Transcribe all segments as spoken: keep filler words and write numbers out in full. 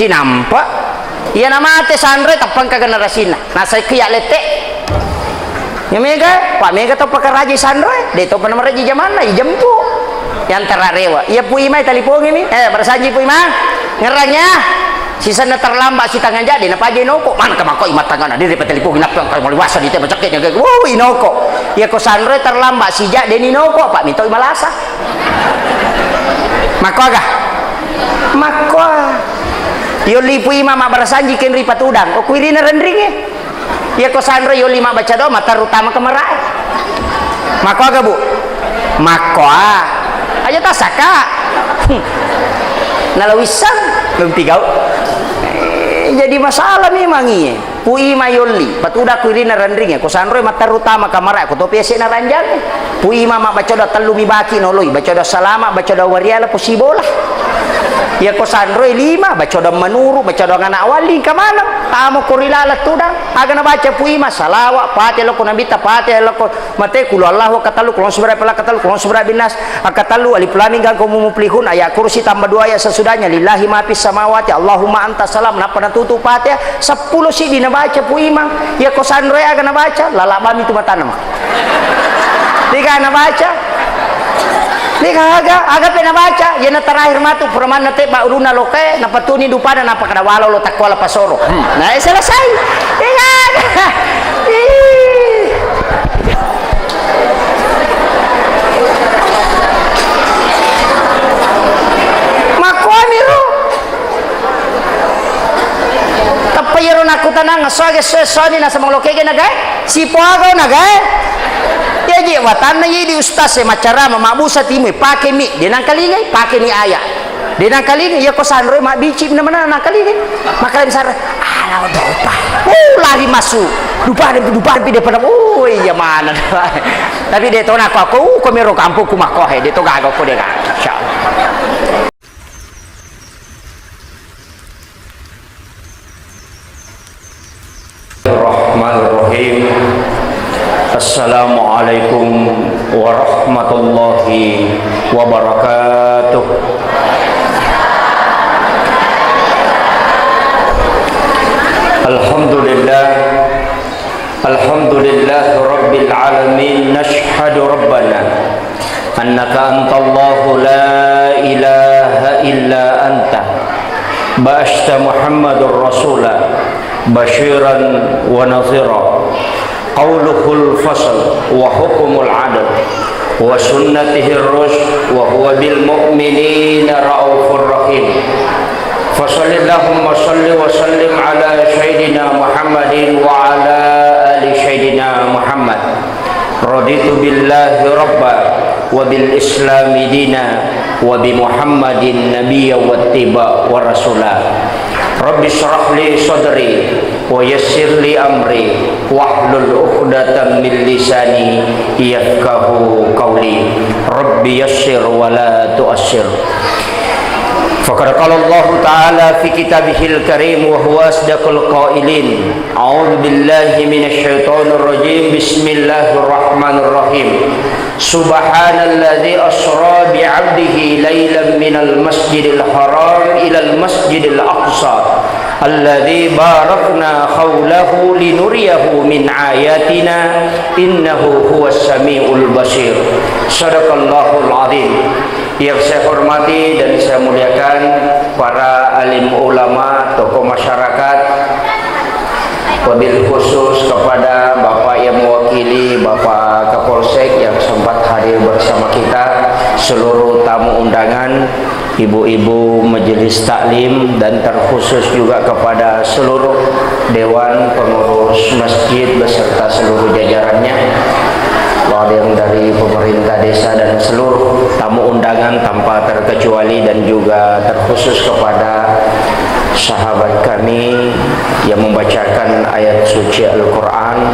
Sinampa, iya namate sanroe, tappangka generasinna. Nasaiki ya lette. Ya mega, Pak, mega to pakaraji sanroe, de to pernah meraji jamanna, ijempu. Yang terarewa. Iya Pu Ima talipongi mi. Eh, bersanji Pu Ima. Ngerang ya. Sisenna terlambat sitangajak, de napaja inoko. Mana ka mako imattangana, de patalipongi, nappa engka maliwasa di te macakke jaga. Wuh, inoko. Iya ko sanroe terlambat sijak, de ninoko, Pak, mito imalasa. Makkoaga? Makkoa. Yolli Pu Ima mabbarasanji kenri patudang. Okko irina renringe. Iya ko sanro yolli mabbaca doa, materutama ke marae. Makkoaga, Bu? Makkoa. Aja tasaka. Nalawissang, lempi gau. Eh, jadi masalah memang iye. Pu Ima yolli, patudakku irina renringe, ko sanroe matterutama kamara, ko topi ese na ranjange. Pu Ima mabbaca doa tellu mi baki noloi, baca doa salama, baca doa wariala, posibola. Iya ko sanroe lima, baca doa manuru, baca doa anak wali, kamana? Tamo ko rilala tudang, aga nabaca Pu Ima, salawa, Fatihah loko nabita, Fatihah loko mate, kulu Allahu akatellu, kulon subra pala akatellu, kulon subra binnas, akatellu, alif lam mim, gangko muflihun, ayat kursi tambah dua ayat sesudahnya, lillahi ma fis samawati, Allahumma anta salam, nappa natutu Fatihah, seppulo siddi nabaca Pu Imang. Iya ko sanroe aga nabaca, lalabami tu matana mah. Tiga nabaca. Tiga aga, aga pe nabaca, yana terakhir matu, puramanna te ba uluna loke, napatuni dupana, napa kada walo lo takkola pasoro. Hmm. Nah, eh, selesai. Tiga aga. Ih. Makkuamiro. Tappa iyaro nakkutanang, esso aga esso, essoni nasaba lokege nagae? Sipoaga nagae? Iyaji watanna iye di ustaz e maccarama, mabbusa timu e, pake mi, de nangkalingai, pake mi aya. De nangkalingai, iya ko sanro e mabbici na mana nangkalingai. Maka sar, ala dupa. Uh, lari masuk. Dupa, dupa, dupa, dupa, oh iya mana. Tapi de to nako aku, uh, komero kampungku makohe, de to gaga ko de gaga. Insyaallah. Bismillahirrahmanirrahim. Assalamualaikum warahmatullahi wabarakatuh. Alhamdulillah. Alhamdulillah Rabbil Alamin. Nashhadu Rabbana annaka antallahu la ilaha illa anta. Ba'asta Muhammadur Rasula basyiran wa nadhira. Qauluhul fasl wa hukmul adl. Wa sunnatihir rusy wa huwa bil mu'minina raufur rahim. Fasallallahumma salli wa sallim ala sayyidina Muhammadin wa ala ali sayyidina Muhammad. Raditu billahi rabba wa bil islami dina wa bi Muhammadin nabiyya wattiba wa rasula. Rabbi shrah li sadri wa yassir li amri wahlul uqdatam min lisani yafqahu qawli. Rabbi yassir wa la tu'assir. Faqad qala Allahu ta'ala fi kitabihil karim wa huwa asdaqul qailin. A'udzu billahi minasy syaithanir rajim. Bismillahirrahmanirrahim. Subhanalladzi asra bi'abdihi lailan minal masjidil haram ilal masjidil aqsa alladzi barakna haulahu linuriyahu min ayatina innahu huwas samiul basir. Sadaqallahul azim. Yang saya hormati dan saya muliakan para alim ulama, tokoh masyarakat, wabil khusus kepada Bapak yang mewakili Bapak Kapolsek yang sempat hadir bersama kita, seluruh tamu undangan, ibu-ibu majelis taklim, dan terkhusus juga kepada seluruh dewan pengurus masjid beserta seluruh jajarannya, lalu yang dari pemerintah desa dan seluruh tamu undangan tanpa terkecuali, dan juga terkhusus kepada sahabat kami yang membacakan ayat suci Al-Quran.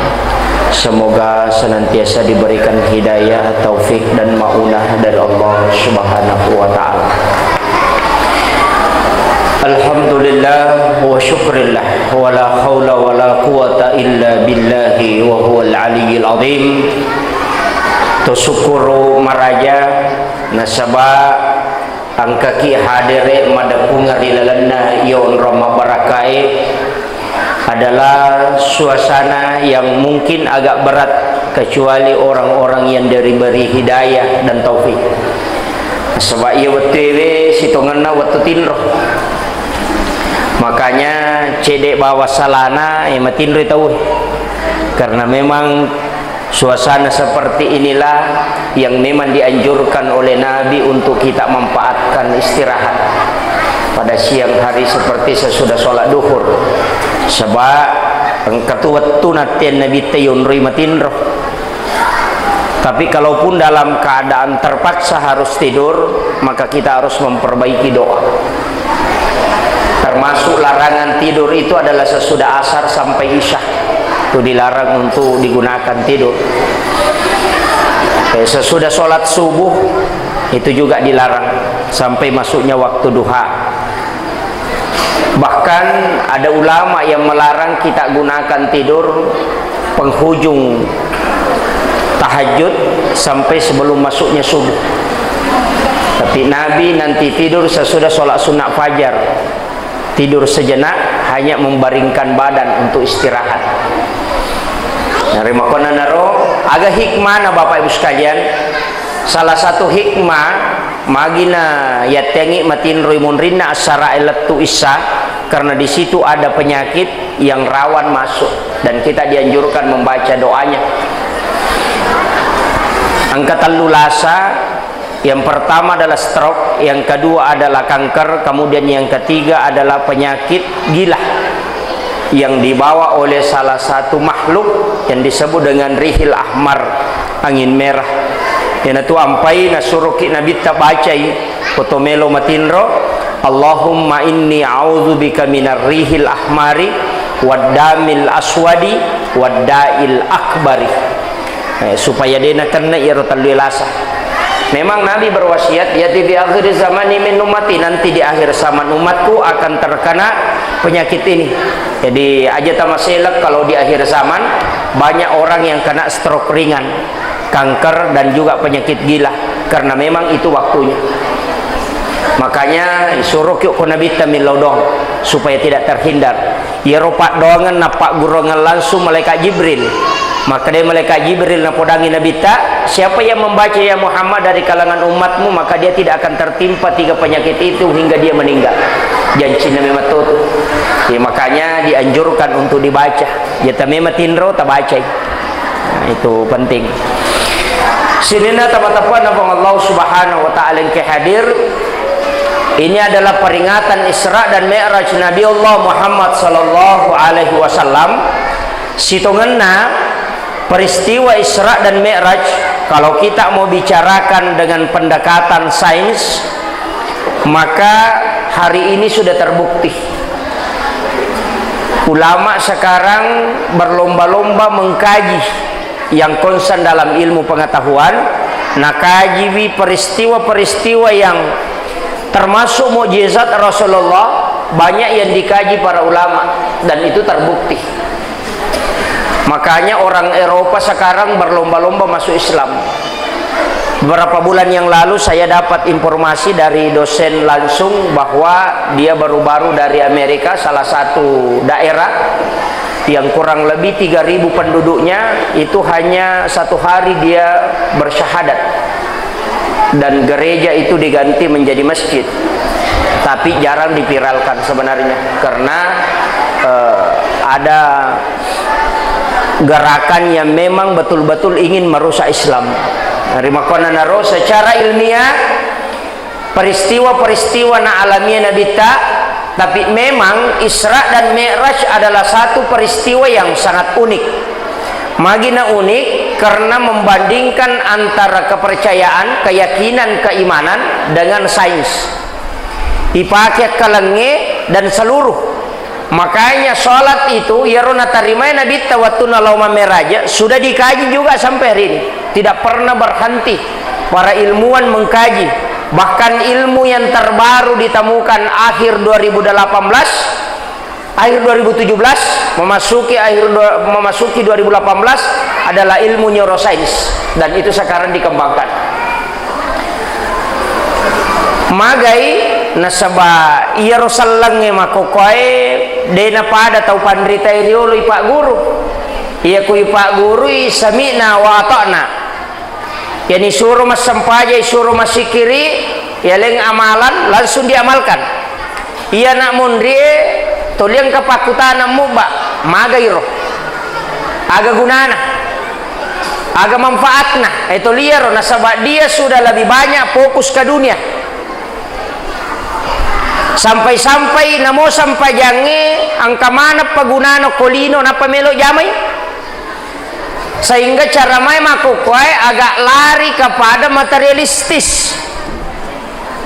Semoga senantiasa diberikan hidayah, taufik, dan maunah dari Allah Subhanahu wa Ta'ala. Alhamdulillah wa syukrillah, wa la haula wa la quwata illa billahi wa huwal aliyyil azim. Tusyukuru maraja nasaba Engkaki hadere madepungeng ri lalenna iya onrong mabbarakae adalah suasana yang mungkin agak berat, kecuali orang-orang yang diberi hidayah dan taufik. Sebab iya wettuewe sitongenna wettu tinro. Makanya cede bawa salana, eh, matinro tau. Karena memang suasana seperti inilah yang memang dianjurkan oleh Nabi untuk kita manfaatkan istirahat pada siang hari seperti sesudah sholat duhur. Sebab engka tu wettu nattian Nabi te yonroi matinro. Tapi kalaupun dalam keadaan terpaksa harus tidur, maka kita harus memperbaiki doa. Termasuk larangan tidur itu adalah sesudah asar sampai isya. Itu dilarang untuk digunakan tidur. Eh, sesudah sholat subuh itu juga dilarang sampai masuknya waktu duha. Bahkan ada ulama yang melarang kita gunakan tidur penghujung tahajud sampai sebelum masuknya subuh. Tapi Nabi nanti tidur sesudah sholat sunat fajar. Tidur sejenak hanya membaringkan badan untuk istirahat. Narimakona naro, aga hikmana Bapak Ibu sekalian? Salah satu hikmah, magina yattengi matinroi munrinna assarae lettu issa, karena di situ ada penyakit yang rawan masuk dan kita dianjurkan membaca doanya. Engka tellu lasa, yang pertama adalah stroke, yang kedua adalah kanker, kemudian yang ketiga adalah penyakit gila yang dibawa oleh salah satu makhluk yang disebut dengan rihil ahmar, angin merah. Iyanatu ampai nasuroki Nabitta bacai, koto melo matinro, Allahumma inni a'udzubika minar rihil ahmari waddamil aswadi waddail akbari. Eh, supaya de nakenna iyaro tellue lasa. Memang Nabi berwasiat, "Ya'ti fi akhir zamani min ummati," nanti di akhir zaman umatku akan terkena penyakit ini. Jadi, aja tamaselek kalau di akhir zaman banyak orang yang kena stroke ringan, kanker, dan juga penyakit gila, karena memang itu waktunya. Makanya, suroki ko Nabitta millau doang supaya tidak terhindar. Iyaro paddoangeng nappagguruangeng langsung malaikat Jibril. Makkedai malaikat Jibril napodangi Nabitta, "Siapa yang membaca ya Muhammad dari kalangan umatmu, maka dia tidak akan tertimpa tiga penyakit itu hingga dia meninggal." Jancinna memang to tu. Ya, makanya dianjurkan untuk dibaca. Ya, tame matinro tabacai. Nah, itu penting. Sininna tama-tama Puang Allah Subhanahu wa Ta'ala engke hadir. Ini adalah peringatan Isra dan Mi'raj Nabi Allah Muhammad sallallahu alaihi wasallam. Sitongenna peristiwa Isra dan Mi'raj, kalau kita mau bicarakan dengan pendekatan sains, maka hari ini sudah terbukti. Ulama sekarang berlomba-lomba mengkaji yang konsen dalam ilmu pengetahuan, nakajiwi peristiwa-peristiwa yang termasuk mukjizat Rasulullah, banyak yang dikaji para ulama, dan itu terbukti. Makanya orang Eropa sekarang berlomba-lomba masuk Islam. Beberapa bulan yang lalu saya dapat informasi dari dosen langsung bahwa dia baru-baru dari Amerika, salah satu daerah yang kurang lebih tiga ribu penduduknya, itu hanya satu hari dia bersyahadat. Dan gereja itu diganti menjadi masjid. Tapi jarang diviralkan sebenarnya, karena, eh, ada gerakan yang memang betul-betul ingin merusak Islam. Rimakkuannanaro secara ilmiah, peristiwa-peristiwa na alamiah Nabitta, tapi memang Isra dan Mi'raj adalah satu peristiwa yang sangat unik. Magina unik karena membandingkan antara kepercayaan, keyakinan, keimanan dengan sains. Ipake akkalengnge dan seluruh. Makanya sholat itu, iyaro natarimai Nabitta wattunna lao mammeraja, sudah dikaji juga sampai hari ini. Tidak pernah berhenti para ilmuwan mengkaji. Bahkan ilmu yang terbaru ditemukan akhir dua ribu delapan belas, akhir dua ribu tujuh belas, memasuki akhir dua, memasuki dua ribu delapan belas adalah ilmu neuroscience. Dan itu sekarang dikembangkan. Magai nasaba iyaro sellengnge makkokkoe de napada tau panritae riolo ipagguru. Iya ku ipaggurui sami'na wa ata'na. Yani suro massempajang, suro massikiri, yaleng amalan langsung diamalkan. Iya nak monrie toli engka pakkutana mubba, magairo. Aga gunana? Aga manfaatna? Eh, toliaro nasaba dia sudah lebih banyak fokus ke dunia. Sampai-sampai namo sempajangnge engka maneng pagunana ko lino nappa melo jamai. Sehingga cara mai makkokkoe agak lari kepada materialistis.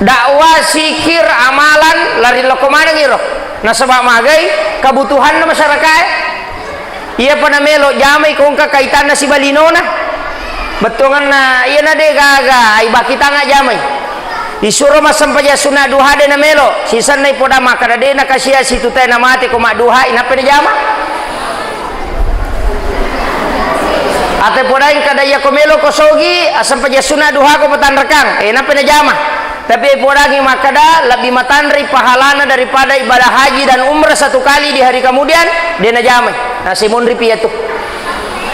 Dakwah, sikir, amalan, lari lokko maneng iro. Nasaba magai kebutuhanna masyarakat e. Iyapa namelo jamai ko engka kaitanna sibawa linona. Bettuanna iyana de gaga ai bakitanga jamai. Isuro massempajang sunna duha de namelo, sisenna ipoda makkada de nakasia situtae namate ko madduhai nappa najama. Ate podai kada iya ko melo ko sogi, assempajang sunna duha ko patanrekang, eh, nappa najama. Tapi podangi makkada lebih matanre pahalana daripada ibadah haji dan umrah satu kali di hari kemudian, de najamai. Nah, simonri piatu.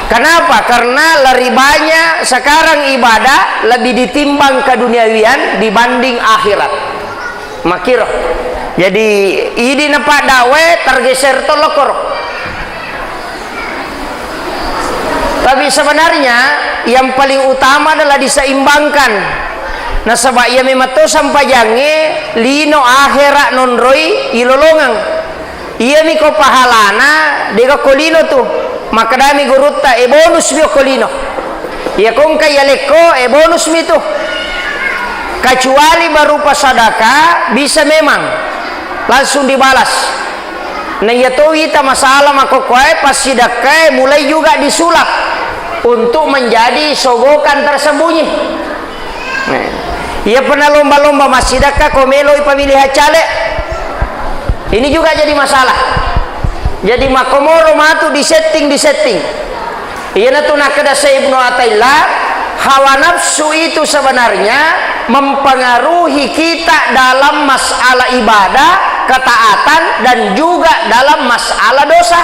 Kenapa? Karena lebih banyak sekarang ibadah lebih ditimbang keduniawian dibanding akhirat. Makkiro. Jadi, idi napaddawe tergeser to lokoro. Tapi sebenarnya yang paling utama adalah diseimbangkan. Nasaba iya memang to sempajangnge lino akhirat nonroi ilolongeng. Iyami ko pahalana, dega ko lino tu. Makkedami gurutta, e bonus mi ko lino. Iya ko engka iya lekko, e bonus mi tu. Kecuali berupa sadaka, bisa memang langsung dibalas. Nah, iya to wita masalah makkokkoe, passidakkae mulai juga disulap untuk menjadi sogokan tersembunyi. Nah, iya pernah lomba-lomba massidakka ko melo ipamilihan caleg. Ini juga jadi masalah. Jadi makkomoro matu disetting, disetting. Iyanatu nakkeda Syekh Ibnu Athaillah, hawa nafsu itu sebenarnya mempengaruhi kita dalam masalah ibadah, ketaatan, dan juga dalam masalah dosa.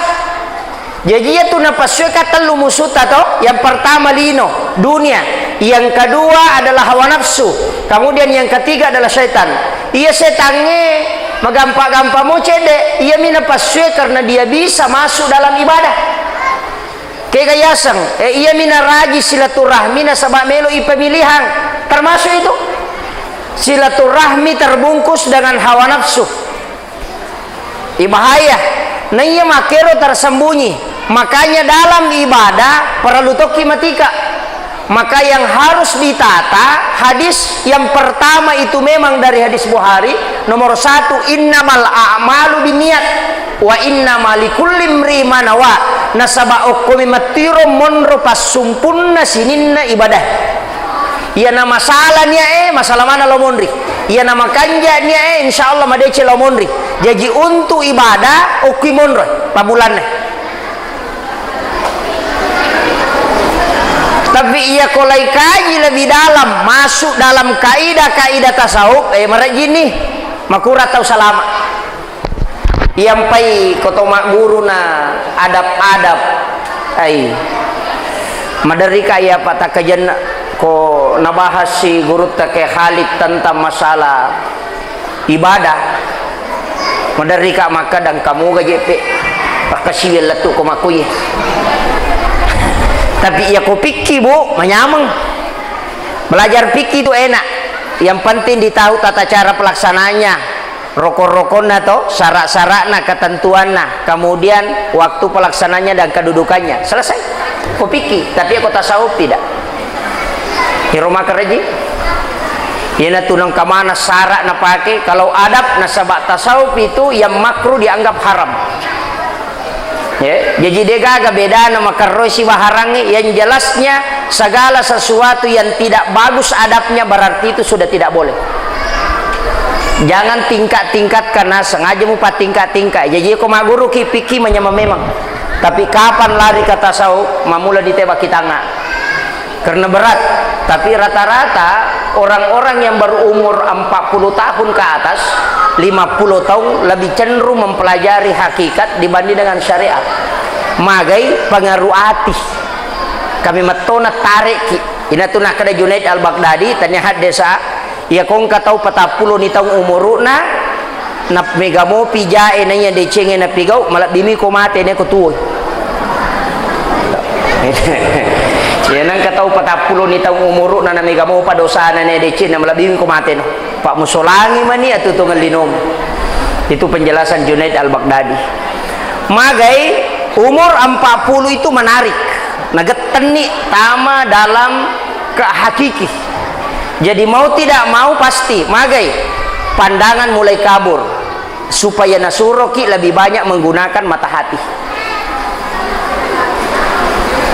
Jaji iyatu napassueka tellu musuta to, yang pertama lino, dunia, yang kedua adalah hawa nafsu, kemudian yang ketiga adalah setan. Iya setangnge magampa-gampa mo cedde, iyami napassue karena dia bisa masuk dalam ibadah. Kega yaseng, eh, iyami naraji silaturahmi nasaba melo ipemilihang. Termasuk itu silaturahmi terbungkus dengan hawa nafsu. Ibahaya. Naiya makkero tersembunyi. Makanya dalam ibadah perlu tokki matika. Maka yang harus ditata hadis yang pertama itu memang dari hadis Bukhari, nomor satu, innamal a'malu binniat wa innama likulli imri'in ma nawa. Nasaba okkomi mattiro monro passumpunna sininna ibadah. Iyana masalah niae, masalah mana lo monri. Iyana makanja niae, insya Allah madeceng lo monri. Jaji untuk ibadah, okki monro pabbulanna. Tapi iya ko lai kaji lebih dalam, masuk dalam kaidah-kaidah tasawuf, eh, marejjini, makura tau salama. Iyampai ko to magguru na adab-adab, ai, maderrika iya patakkajenna ko nabahas si gurutta ke Khalid tentang masalah ibadah. Maderrika makkadang kamu gajeppe pakkasiwi lettu ko makkuye. Tapi iya ko pikki, Bu, manyameng. Belajar pikki itu enak. Yang penting ditahu tata cara pelaksananya, rokon-rokonna to, syarat-syaratna, ketentuanna, kemudian waktu pelaksananya dan kedudukannya. Selesai. Ko pikki, tapi ko tasawuf tidak. Iro makkareji. Iyanatu nengka mana syarat napake, kalau adab nasaba tasawuf itu yang makruh dianggap haram. Ya, jadi degaga bedana makerroi sibaharangnge, yang jelasnya segala sesuatu yang tidak bagus adabnya berarti itu sudah tidak boleh. Jangan tingkat-tingkatkan, nah, sengaja mu patingkat-tingkat. Jadi ko magguruki pikki manyameng memang. Tapi kapan lari ke tasawuf, mamula ditebaki tangan. Karena berat. Tapi rata-rata orang-orang yang berumur empat puluh tahun ke atas, lima puluh tahun, lebih cenderung mempelajari hakikat dibanding dengan syariat. Magai pengaruh ati. Kami metona tareki. Inatu nakkeda Junaid Al-Baghdadi, tania haddesa, iya kongka tau patappulo ni taung umuru'na, na mega mopi jae naiya decengnge napigau, malebbimi ko mate ne ko tuwoi. Iya nengka tau patappulo ni taung umuru'na na mega mopa dosana ne decenna, malebbimi ko mate no. Pak musolangi mani atutungeng linomu. Itu penjelasan Junaid Al-Baghdadi. Magai umur empat puluh itu menarik. Nagettenni tama dalam ke hakiki. Jadi mau tidak mau pasti magai pandangan mulai kabur supaya nasuroki lebih banyak menggunakan mata hati.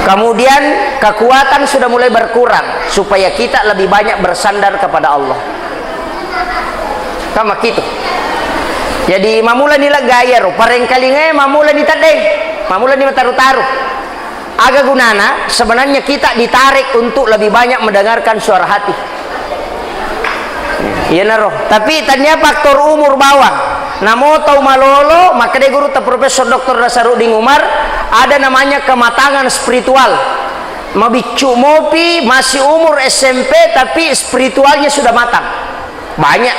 Kemudian kekuatan sudah mulai berkurang supaya kita lebih banyak bersandar kepada Allah. Kama kitu. Jadi mamulani leggayaro, parengkalingae mamulani teddeng, mamulani mataru-taru. Aga gunana? Sebenarnya kita ditarik untuk lebih banyak mendengarkan suara hati. Iyanaro. Tapi tania faktor umur bawang. Namo tau malolo, makkeda gurutta Profesor Doktor Nasaruddin Umar, ada namanya kematangan spiritual. Mabiccu mopi, masih umur S M P, tapi spiritualnya sudah matang. Banyak.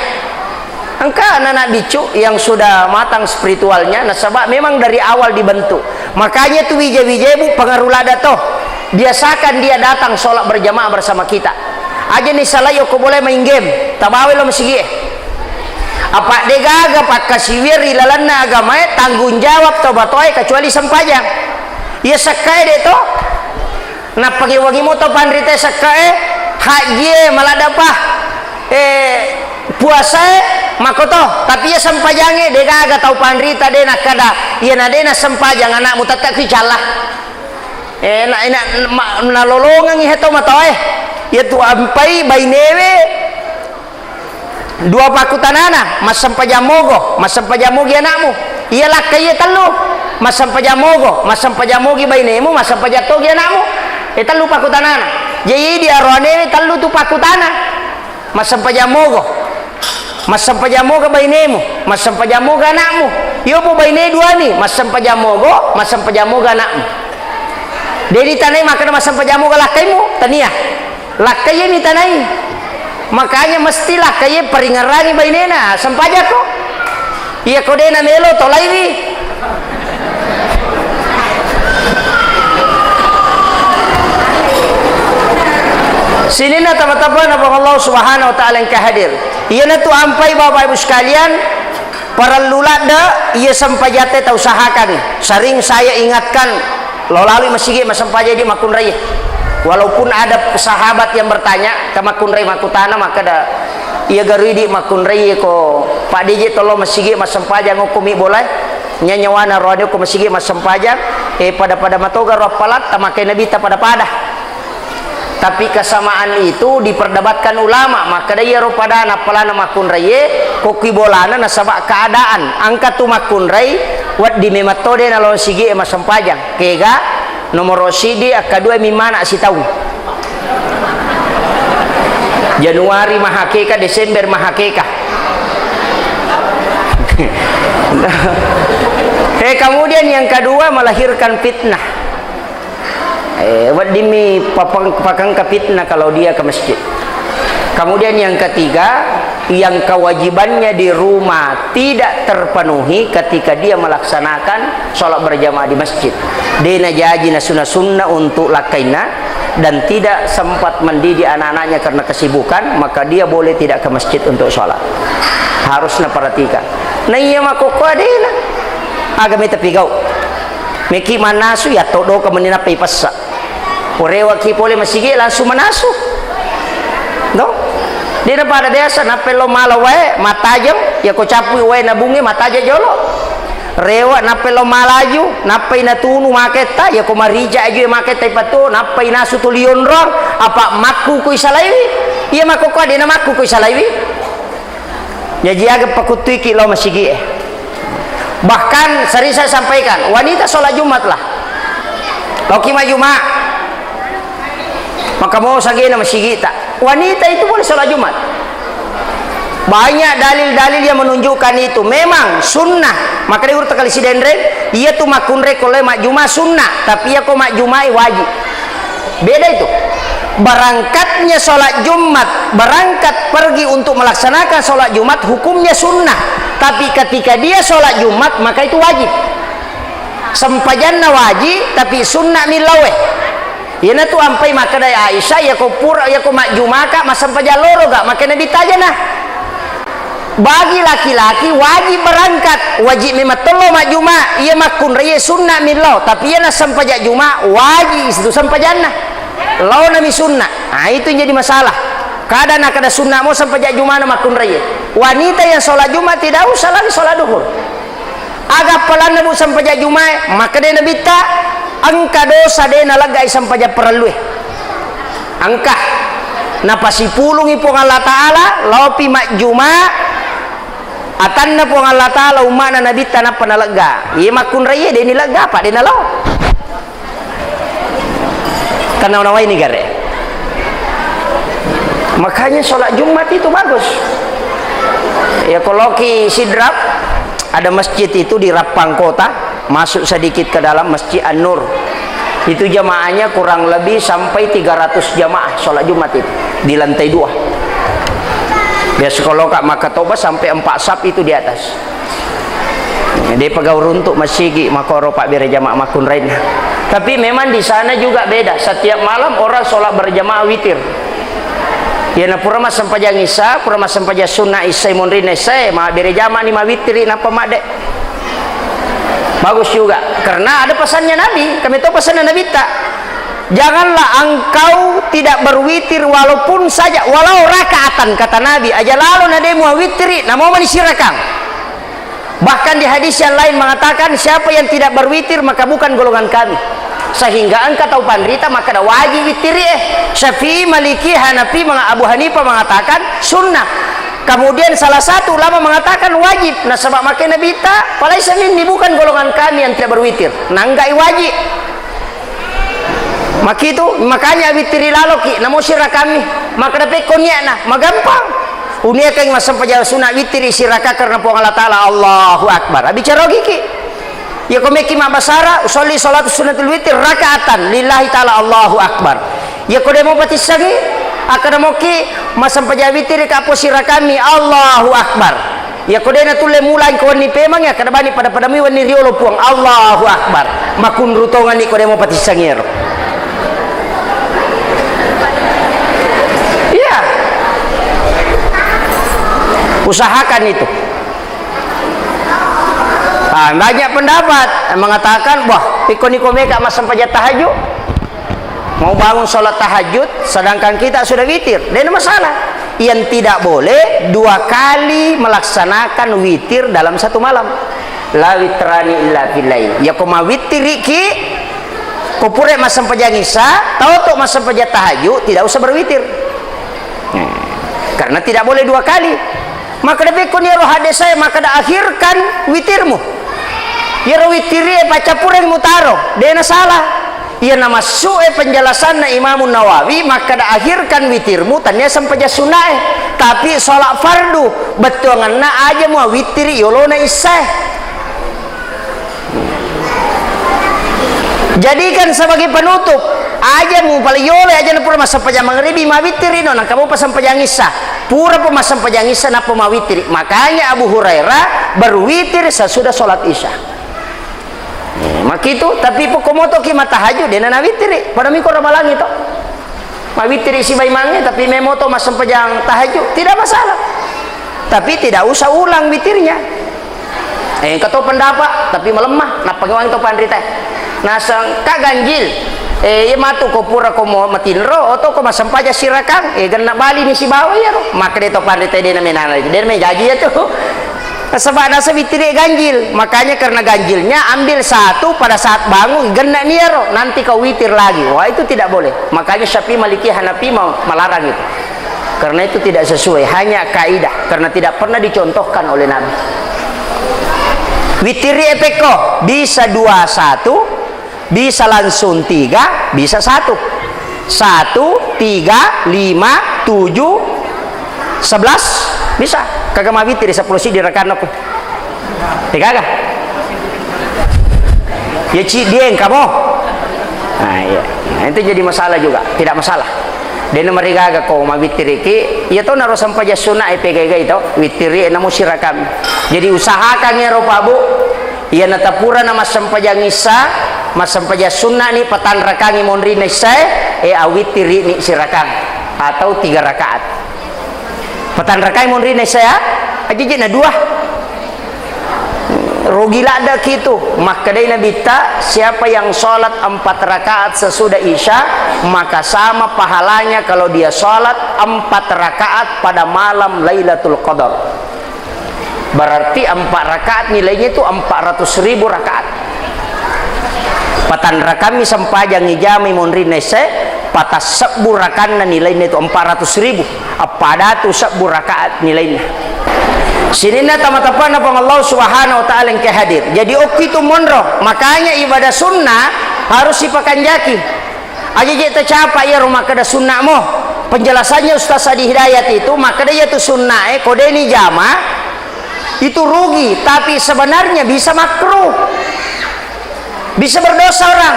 Engka anak-anak biccu yang sudah matang spiritualnya, nasaba memang dari awal dibentuk. Makanya tu wija-wija bu pengaruh lada toh. Biasakan dia datang sholat berjamaah bersama kita. Aja ni salai okko boleh main game, tabawa lo masigi e. Apa degaga pakkasiwiang ri lalenna agamae tanggung jawab to batoe kecuali sempajang. Iya sekkae de to. Nappa wangi-wangi mo tau panrita sekkae, hajjie maladapa, eh, puasae makoto, tapi iya sempajangnge degaga tau panrita de nakkada, iya na de nasempajang anakmu tette kui calla. Eh, na, na, ma, nalolongengi he tau matoae, iya tu ampai bainewe, Dua pakkutanana, massempajang mogo, massempajang mogi anakmu. Iya lakkai iya tellu, massempajang mogo, massempajang mogi bainemu, massempajang togi anakmu. E tellu pakkutanana. Jadi idi aroanewe tellu tu pakkutana. Massempajang mogo. Massempajang moga bainemu, massempajang moga anakmu. Yopo baine duami, massempajang mogo, massempajang moga anakmu. Dedi tanai makkeda massempajang moga lakkaimu, tania. Lakkaie mitanai. Makanya mesti lakkaie paringerangi bainena, sempajakko. Iya ko de namelo tolaiwi. Sininna tama-tama na Allah Subhanahu wa Ta'ala engka hadir. Iyanatu ampai Bapak Ibu sekalian, parellu ladde iya sempajatte tausahakan. Sering saya ingatkan, lo lalui masigi massempajang idi makkunrai. Walaupun ada sahabat yang bertanya ke makkunrai makkutana, makkeda, iya garui idi makkunrai ko Pak D J tolong masigi massempajang okko mi bolai. Nyanyawana roani okko masigi massempajang, eh, pada-pada matoga ro appalatta, makai Nabitta pada-pada. Tapi kesamaan itu diperdebatkan ulama, makkeda iyaro padana appalana makkunraie, kokki bolana nasaba keadaan. Engka tu makkunrai, wedding memetto de nalao sigi e massempajang. Kega, nomoro sidi, akkadua mimmana sitaung. Januari mahakeka, Desember mahakeka. Eh, kemudian yang kedua melahirkan fitnah. Eh, weddingmi papang-, pakangka fitnah kalau dia ke masjid. Kemudian yang ketiga, yang kewajibannya di rumah tidak terpenuhi ketika dia melaksanakan sholat berjamaah di masjid. De najaji nasuna-sunna untuk lakkainna dan tidak sempat mendidik anak-anaknya karena kesibukan, maka dia boleh tidak ke masjid untuk sholat. Harus naperhatikan. Nah, iya makokko adena. Aga meta pigau. Meki mannasu, ya todo ke menina pipessa. Orewaki pole masigi langsung manasu. No? Dena pada biasa, nappa lo mala wae, matajeng, ya ko capui wae nabunge, matajeng jolo. Rewa, nappa lo malaju, nappai natunu maketta, ya ko marija aju maketta ipatu, nappai nasu tuli onrong, apa makku kui salaiwi? Iya makko ko dena makku kui salaiwi? Jaji aga pakuttuiki lao masigi'e. Bahkan sering saya sampaikan, wanita sholat Jumat lah. Loki ma Jumat. Maka mau sagena masigita. Wanita itu boleh sholat Jumat. Banyak dalil-dalil yang menunjukkan itu. Memang sunnah. Maka dia urut kali sidenreng, iya tu makunre ko le majjuma sunnah, tapi iya ko majjumai wajib. Beda itu. Berangkatnya sholat Jumat, berangkat pergi untuk melaksanakan sholat Jumat, hukumnya sunnah. Tapi ketika dia sholat Jumat, maka itu wajib. Sempajanna wajib, tapi sunnah millawe. Iyanatu ampai makkedai Aisyah, "Iyako pura, iyako majjumaka, massempajang loroga?" Makkeda Nabitta, "Ajana." Bagi laki-laki wajib berangkat, wajib memang tello majjuma, iya makkunraie sunna millau, tapi iya nassempajang juma wajib itu sempajanna. Laonami sunna. Ah, itu yang jadi masalah. Kada nakada sunna mo sempajang jumana makkunraie. Wanita yang sholat Jumat tidak usah lagi sholat duhur. Aga appalanna, Bu, sempajang Jumae? Makkeda Nabitta, engka dosa de naleggai sempajang parellue. Engka. Napasipulungi Puang Allah Ta'ala, laopi majjuma, atanna Puang Allah Ta'ala, umma'na Nabitta nappa nalegga. Iye makkunraie de nilegga, apa de nalao. Karena nawaini gare. Makanya sholat Jumat itu bagus. Ya, kalau ki Sidrap, ada masjid itu di Rappang Kota, masuk sedikit ke dalam Masjid An-Nur. Itu jamaahnya kurang lebih sampai tiga ratus jamaah sholat Jumat itu di lantai dua. Biasa kalau Kak Makatoba sampai empat saf itu di atas. Dia pegau runtuk masigi makoro pabbere jamaah makkunrainna. Tapi memang di sana juga beda. Setiap malam orang sholat berjamaah witir. Ya, na pura massempajang Isya, pura massempajang sunnah Isya, munrinna Isya, mabbere jamaah ni mawittiri nappa madde. Bagus juga. Karena ada pesannya Nabi. Kami tahu pesannya Nabi tak? Janganlah engkau tidak berwitir walaupun saja, walau rakaatan, kata Nabi. Aja lalo na de muawittiri, namo mani sirakang. Bahkan di hadis yang lain mengatakan, siapa yang tidak berwitir maka bukan golongan kami. Sehingga engka tau panrita makkeda wajib wittiri eh. Syafi'i, Maliki, Hanafi, menga-, Abu Hanifah mengatakan sunnah. Kemudian salah satu ulama mengatakan wajib. Nasaba makkeda Nabitta, "Falaisa minni, bukan golongan kami yang tidak berwitir." Nanggai wajib. Makitu, makanya wittiri laloki, namo sirakami. Makkeda pekko niatna, magampang. Uniakangi massempajang sunat wittiri siraka karena Puang Allah Ta'ala, Allahu Akbar. Abbicara ogiki. Iya ko meki mabbasara, usolli salatu sunnatul witir rakaatan lillahi ta'ala, Allahu Akbar. Iya ko demo patissangi, akkeda moki massempajang wittiri kappo sirakami, Allahu Akbar. Iya ko de natulle mulai ko wenni pemang, akkeda bani pada-pada mui wenni riolo Puang, Allahu Akbar. Makunru tonganni ko demo patissangi ero. Iya. Usahakan itu. Ah, banyak pendapat yang mengatakan, wah, pikko niko meka massempajang tahajud. Mau bangun sholat tahajud, sedangkan kita sudah witir. Tidak ada masalah. Yang tidak boleh dua kali melaksanakan witir dalam satu malam. La witrani illa fil lail. Ya ko mawitiriki, ko pura massempajang isya, tau to massempajang tahajud, tidak usah berwitir. Nah, karena tidak boleh dua kali. Makkeda pekko ni ero hadis saya, makkeda akhirkan witirmu. Iyaro witiri e paccappureng mutaro, dena salah. Iya namassu e penjelasanna Imamun Nawawi, makkeda akhirkan witirmu, tania sempajang sunnae. Tapi sholat fardu, bettuanganna aja mua witiri yolona issae. Jadikan sebagai penutup. Aja mu pale yolo, aja na pura massempajang mangribi, mawittiri no, nangka mopa sempajang isya. Pura pa massempajang isya, nappa mawittiri. Makanya Abu Hurairah berwitir sesudah sholat isya. Eh, makitu, tapi pokok moto ki matahajud, dena nawittiri. Pada miko ramalangi to. Mawittiri sibawa imangnge, tapi memoto massempajang tahajud, tidak masalah. Tapi tidak usah ulang witirnya. Eh, engka to pendapat, tapi melemah. Nappa ngewangi to panrita. Naseng, ka ganjil. Eh, iya matu ko pura ko mo matinro, oto ko massempajang sirakang. Eh, genna bali ni sibawa iyaro. Makkeda to panrita, dena menana, dena mejaji ya tu. Sebab nasa witiri ganjil, makanya karena ganjilnya ambil satu pada saat bangun, genna niaro, nanti kau witir lagi. Wah, itu tidak boleh. Makanya Syafi'i, Maliki, Hanafi mau melarang itu. Karena itu tidak sesuai, hanya kaidah, karena tidak pernah dicontohkan oleh Nabi. Witiri epeko bisa dua satu, bisa langsung tiga, bisa satu. Satu, tiga, lima, tujuh, sebelas, bisa. Kaga mawittiri seppulo siddi rakaat nakku. Degaga. Ya ciddi engka mo. Nah, iya. Nah, itu jadi masalah juga. Tidak masalah. Dena marigaga ko mawittiriki, iya to naro sempajang sunna e pegai-gai to, wittiri namo sirakami. Jadi usahakan ero Pak Bu, iya natapura na massempajang issa, massempajang sunna ni patanrakangi monrinna issae, e awittiri ni sirakang atau tiga rakaat. Patanrakangi monrinna issae, ajiji na dua. Rugi ladde' kitu. Makkedai Nabitta, siapa yang sholat empat rakaat sesudah Isya, maka sama pahalanya kalau dia sholat empat rakaat pada malam Lailatul Qadar. Berarti empat rakaat nilainya itu empat ratus ribu rakaat. Patanrakammi sempajang ijamai monrinna isse, patassebbu rakanna nilainna itu empat ratus ribu. Appada tu sebbu rakaat nilainna. Sininna tama-tapana Puang Allah Subhanahu wa Ta'ala engka hadir. Jadi okki tu monro. Makanya ibadah sunnah harus sipakanjaki. Aja je tacapa iya ro makkeda sunnah mo. Penjelasannya Ustaz Adi Hidayat itu makkeda iya tu sunnah e ko deni jama itu rugi, tapi sebenarnya bisa makruh. Bisa berdosa orang.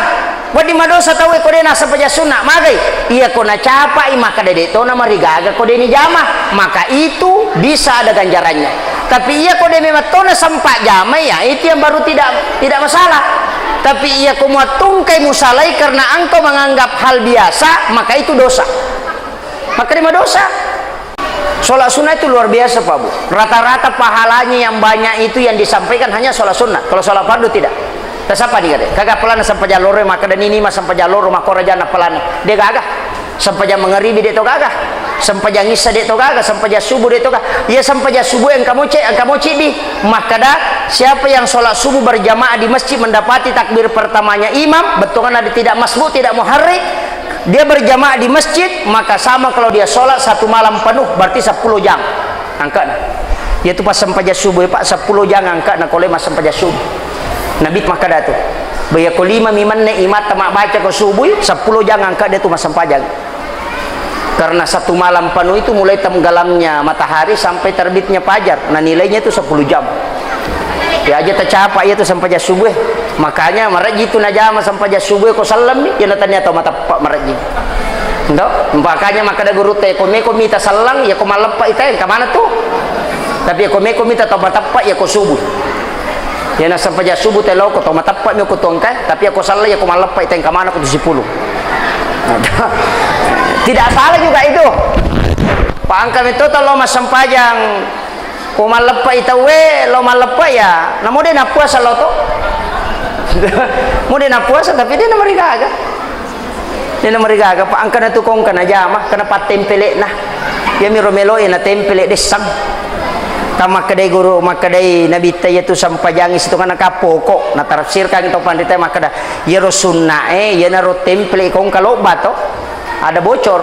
Wedding madosa tau e ko de nasempajang sunna. Magai? Iya ko nacapai makkeda de to namarigaga ko de nijama, maka itu bisa ada ganjarannya. Tapi iya ko de memang to nasempa jama, ya itu yang baru tidak tidak masalah. Tapi iya ko muattungkai musalai karena engkau menganggap hal biasa, maka itu dosa. Maka de madosa. Sholat sunnah itu luar biasa, Pak Bu. Rata-rata pahalanya yang banyak itu yang disampaikan hanya sholat sunnah. Kalau sholat fardu tidak. Tasapa ni kade. Kaga pelana sempajang loro, maka dan ini mah sempajang loro, maka raja na pelana. De gaga. Sempajang mangaribi de to gaga. Sempajang isya de to gaga. Sempajang subuh de to gaga. Ya sempajang subuh yang kamu cek, yang kamu cek di. Maka dah, siapa yang sholat subuh berjamaah di masjid mendapati takbir pertamanya imam, betul kan ada tidak masbuk, tidak muharrik, dia berjamaah di masjid, maka sama kalau dia sholat satu malam penuh, berarti sepuluh jam angkana. Yaitu pas sempajang subuh, Pak, sepuluh jam angkana kalau mas sempajang subuh. Nabi makkeda tu, baya ko lima mi menne imatta mabbaca ko subuh, sepuluh jam angka dia tu massempajang. Karena satu malam penuh itu mulai tenggelamnya matahari sampai terbitnya fajar. Nah, nilainya itu sepuluh jam. Ya aja tercapai itu sempajang subuh. Makanya marajji tu najama sempajang subuh ko sallam ni, ya natanya tau matappa marajji. Ndo, makanya makkeda guru te, ko meko mita sallang, ya ko malleppa ita, yang kemana tu? Tapi ya ko meko mita tau matappa, ya ko subuh. Ya nasempajang subuh te loko tau matappa mi ko tongka, tapi ya ko sallang, ya ko malleppa ita, yang kemana ko tu sipulung. Tidak salah juga itu. Pak angka metto tau lo massempajang, ko malleppai tauwe, lo malleppai ya, namo de nappuasa lo to. Mo de nappuasa, tapi de namarigaga. De namarigaga, Pak angka na tu kongka najama, kena pattempelekna. Iya miro melo e na tempele dessang. Tamakkedai guru, makkedai Nabitta iya tu sempajangi situ kana kapoko, na tafsirkan to panrita makkeda, iyaro sunna e, iyanaro tempele kongka lobba to. Ada bocor.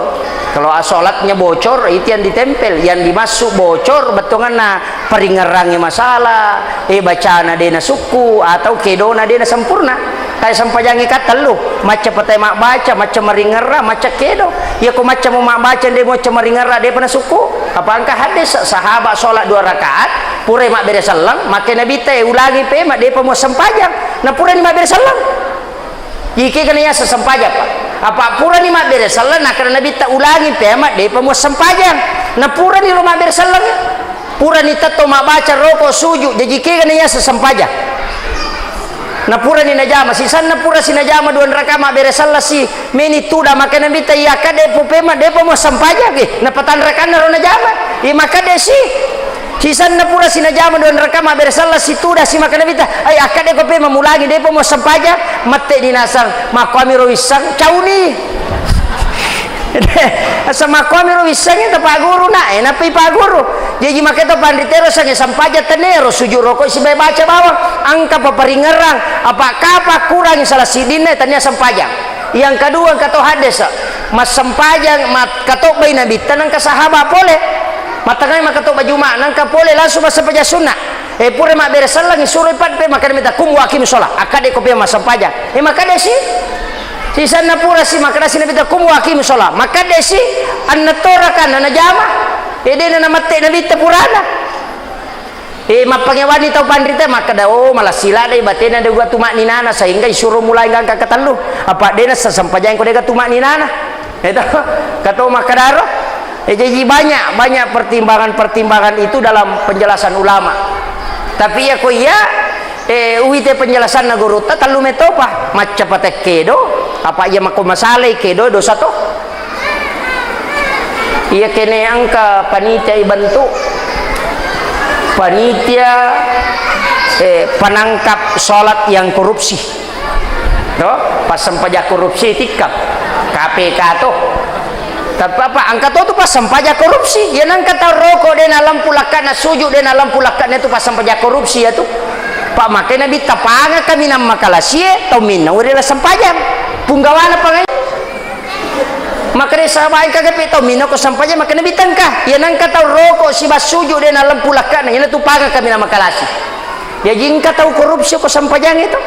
Kalau sholatnya bocor, itu yang ditempel. Yang dimaksud bocor, bettuanna paringerrangi masalah, eh, bacana dena sukku, atau kedona dena sempurna. Kayak sempajangi katellu, macca patai mabbaca, macca maringerra, macca kedo. Ya ko macca mau mabbaca, de macca maringerra, de pernah sukku. Apa angka hadis sahabat sholat dua rakaat, pura mabbere selleng, makke Nabi te ulangi pe, ma de pemo sempajang. Nah pura ni mabbere selleng. Jikegana yaseng sempajang, Pak. Apa purani mabbere selleng, nakkeda Nabitta ulangi pema, depa muassempajang. Na purani ro mabbere selleng, purani tetto mabbaca roko sujud, jaji kegana yaseng sempajang. Na purani najama, sisanna pura sinajama dua raka mabbere selleng si, meni tuda, maka Nabitta, iya, akkade pu pema, depa muassempajang, eh, na patanrakanna ro najama. Iya, makkade si. Sisanna pura sinajama dua raka mabbere selleng situda si maka Nabitta, ai akkade ko pe mamulangi depa muassempajang, mette dinasang makkuami ro wisseng cauni. Asa makkuami ro wisseng ta paguru na, eh, nappi paguru. Jaji maka to panritero sange sempajang tenero sujud roko sibae baca bawang, angka paparingerrang, apa kapa kurangi salah sidinna tania sempajang. Yang kedua, engka to haddesa, massempajang, mat-, katobbai Nabitta, nengka sahaba pole. Mattengngai makkatobba Juma, nengka pole langsung massempajang sunna. Eh, pura mabbere sellengi, suroi pat pe, makkeda mita, "Kum wa aqimus shalah." Akkade ko pe massempajang. Eh, makkade si. Sisanna pura si makkedasi Nabitta, "Kum wa aqimus shalah." Makkedde si, enneng to raka'na najama. E, de'na namette Nabitta purana. E, mappangewani tau panrita makkeda, "Oh, malessi ladde batena de' ga tuma'ninana sehingga isuro mulai gangka katellu." Apa de'na sesempajang ko de' ga tuma'ninana. Itu, kato makkedaro. E, jadi banyak, banyak pertimbangan-pertimbangan itu dalam penjelasan ulama. Tapi iya ko iya, e, uwite penjelasanna gurutta tellu metopa. Macca patekkedo, apa iya mako masalai kedo dosa to. Iya kene engka panitia ibentuk, panitia, e, penangkap sholat yang korupsi. To, passempajang korupsi tikkap, K P K to. Tapi apa, engka to tu passempajang korupsi. Iya nengka tau roko de' nalempu lakka'na, sujud de' nalempu lakka'na tu passempajang korupsi ya tu. Pak, makanya Nabitta panga kaminang makalasie, tau minna uri la sempajang. Punggawana pangai. Makanya sahabat engka gape tau minna ko sempajang, makanya Nabitta engka. Iya nengka tau roko siba sujud de' nalempu lakka'na, iya tu panga kaminang makalasi. Jaji engka tau korupsi ko sempajang itu.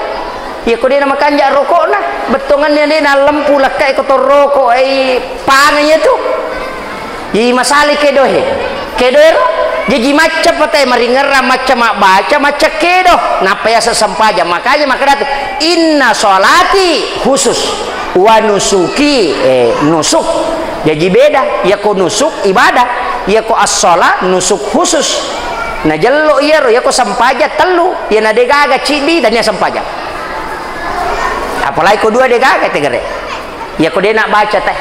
Iya ko de' namakanja' roko'na, bettuanna de' nalempu lakka' ko to roko, e, panga iya tu. Jadi masalai kedo he. Kedo ero. Jaji macca patai maringerrang, macca mabbaca, macca kedo. Nappa yaseng sempajang. Makanya makkeda tu, "Inna sholati khusus wa nusuki," e, nusuk. Jaji beda. Iya ko nusuk ibadah. Iya ko as-sholat nusuk khusus. Najello iyaro, iya ko sempajang tellu, iya na de' gaga ciddi, tania sempajang. Apalagi ko dua de' gaga tegere. Iya ko de' nabaca teh,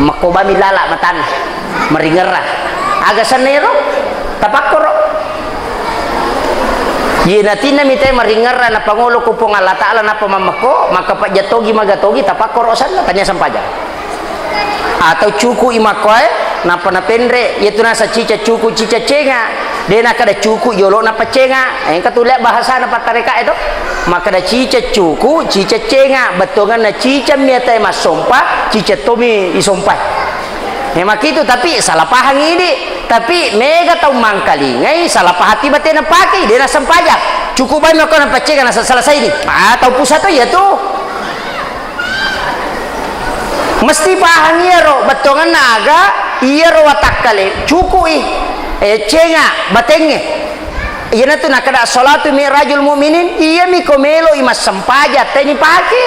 makkobami lala matanna, maringerrang. Aga senna iyaro? Tapakkoro. Iya natinna mitai maringerrang napangolo ko Puang Allah Ta'ala nappa mammekko, maka pajjatogi magatogi tapakkoro senna, tania sempajang. Atau cuku'i makkoe, nappa napenre', iyatu nasa cica cuku', cica cenga. De' nakkeda cuku' jolo' nappa cenga. Engka tu lea bahasana pattareka'e to. Makkeda cica cuku', cica cenga. Bettuanna cica mi atae massompa, cica tomi isompai. Memang kitu, tapi salah pahang idi. Tapi mega tau mangkalingai, salah pahang tiba tena pake, de' nasempajang. Cukup banyak kau nampa cenga nasa selesai ni. Ah, tau pusa to iyatu. Mesti pahang iyaro, bettuanna aga iyaro watakkale, cuku'i, e, cenga, batengnge. Iyanatu nakkeda sholatu mi'rajul mu'minin, iyami ko melo'i massempajang, teni pake.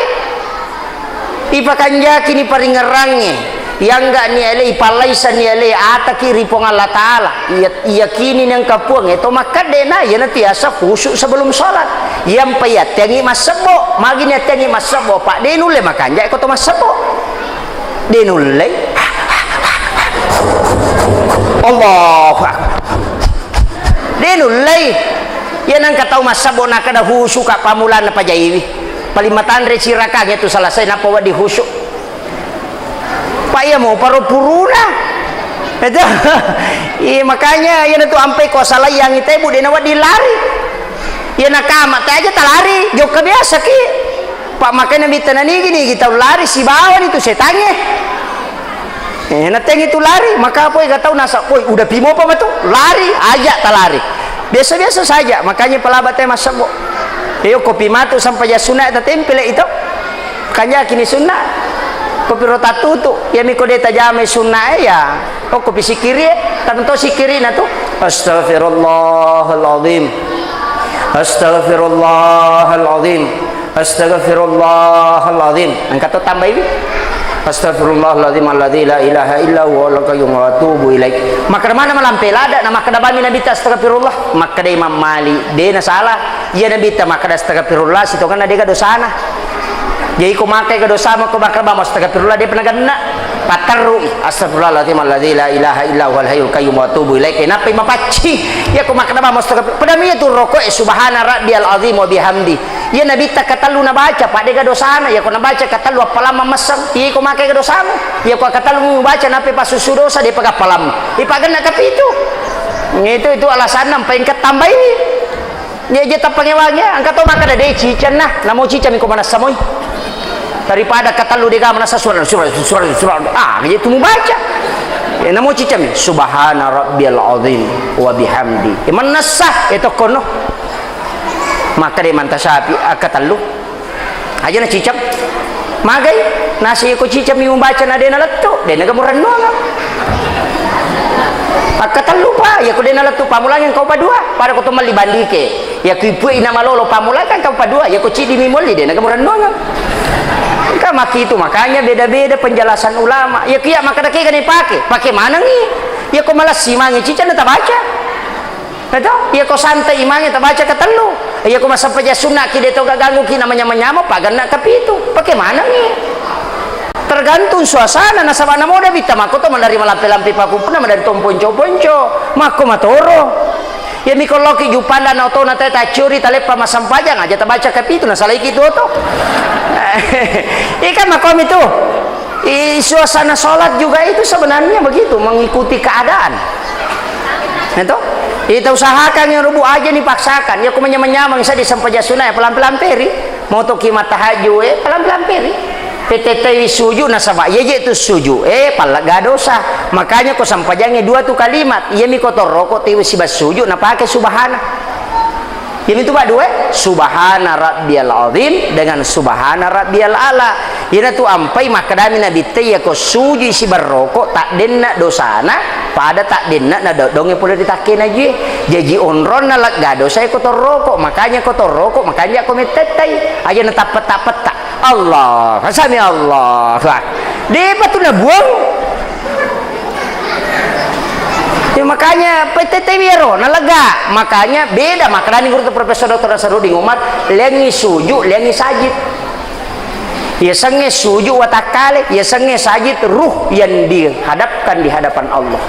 Ipakanjakini paringerrangnge, iyangga'ni ele, ipallaisani ele, ataki ri Puang Allah Ta'ala. Iya Iyakini nengka Puang, e, to makkedde na, iyanatu yaseng khusyuk sebelum sholat. Iyampai atteangngi massebbo, magini atteangngi massebbo, pa de nulle makanja ko to massebbo. De nulle. Allahu Akbar. De nulle. Iya nengka tau massebbo nakkeda khusyuk ka pamulanna pajaiwi. Paling matanre sirakang itu selesai nappa wedding khusyuk. Pa iya mopa ro puruna. Itu. Iya, makanya iyanatu ampai ko salai yang itebu de nawedding lari. Iya nakama te aja talari, jokka biasa ki. Pa makanya mita nanigi-nigi tau lari sibawani tu setangnge. Eh, natengi tu lari, maka poi ga tau nasa, "Woi, udah pimo apa matu?" Lari, aja talari. Biasa-biasa saja, makanya pelaba te massebbo. Iyo, kopi matu sampai ya sunat tatempele itu. Kanjakini sunna. Kopiro tattutu, iyami ko de tajamai sunnae, ya. Oh, kopi sikiri, e, tanto sikirina tu. Astaghfirullahaladzim. Astaghfirullahaladzim. Astaghfirullahaladzim. Engka to tambaiwi. Astaghfirullahaladzim alladzi la ilaha illa huwa al qayyum wa atubu ilaih. Makkeda mana malampe lada, na makkeda bami Nabi ta astaghfirullah. Makkeda Imam Malik, de na salah. Iya Nabitta makkeda astaghfirullah, sitongenna dega dosana. Jadi ko makkeda dosamu ko makkeda bamo astaghfirullah, depa nagenna. Patterui, astaghfirullahaladzim alladzi la ilaha illa huwal hayyul qayyum wa atubu ilaih. Nappai mapaccing. Iya ko makkeda bamo astaghfirullah. Padahal iya tu roko e subhana rabbiyal azim wa bihamdi. Iya Nabitta katellu nabaca, pa dega dosana. Iya ko nabaca katellu appalang mammesseng. Iya ko makkeda dosamu. Iya ko katellu mubaca nappai passusu dosa, depa gappalang. Ipagenna kapitu. Itu, itu alasanna mpengka tambai. Iya, iya, tappangewangi, engka to makkeda de cicenna, namo cicami ko manessa moi. Daripada katellu dega manessa surah, surah, surah, surah. Ah, iya tu mubaca. Ya, namo cicami, subhana rabbiyal azim wa bihamdi. Ya, manessa, ya, tokkono. Makkeda Imam Tasyafi, ah, katellu. Aja na cicam. Magai, nasi ko cicami mubaca na dena lettu, dena ga murennuang. Akkatellu pa, iya ko dena lettu pamulangi engka upa dua, pada ko to melli bandike. Iya ko ipue ina malolo pamulangi engka upa dua, iya ko cidi mi molli dena ga murennuang. Engka makitu, makanya beda-beda penjelasan ulama. Iya ko iya makkeda kega ni pake, pake manengi. Iya ko malessi mange cica na tabaca. Eto, iya ko santai imangnge tabaca ketellu. Iya ko massempajang sunna ki de to gaganggu ki namanya menyamo paganna kepitu. Pake manengi. Tergantung suasana nasaba namoda bitta makko to madari malampe-lampe pakumpuna madari tomponco-ponco. Makko matoro. Iya mi kolloki jupanda na otona te taccuri taleppa massempajang aja tabaca kepitu nasalaiki tu oto. Ikan makkomi tu. I, suasana sholat juga itu sebenarnya begitu, mengikuti keadaan. Itu? Kita usahakan yang rubu aja nih paksakan. Ya, ku menyamang-nyamang saya di sempajang sunnah ya pelan-pelan peri. Mau toki matahaju eh pelan-pelan peri. P T T suju nasaba iya je tu suju eh pallega dosa. Makanya ko sempajangnya dua tu kalimat. Iya mi kotor rokok tiwi siba suju na pakai subhana. Iyami tu paddua, subhana rabbiyal azim dengan subhana rabbiyal a'la. Iyana tu ampai makkedami Nabitta, iya ko sujui sibarroko taddenna dosana pada taddenna nadoddongnge pole ri takkena jue. Jaji onronna legga dosae ko torroko, makanya ko torroko makanja ko mettettai. Aja na tappetta-petta. Allah, sami Allah. Depa tu nabuang. Ya, makanya P T T wiro nalega. Makanya beda makkedani guru tu Profesor Doktor Nasruddin Umar, lengi suju, lengi sajid. Ya sengnge suju watakkale, ya sengnge sajid ruh yang dihadapkan di hadapan Allah.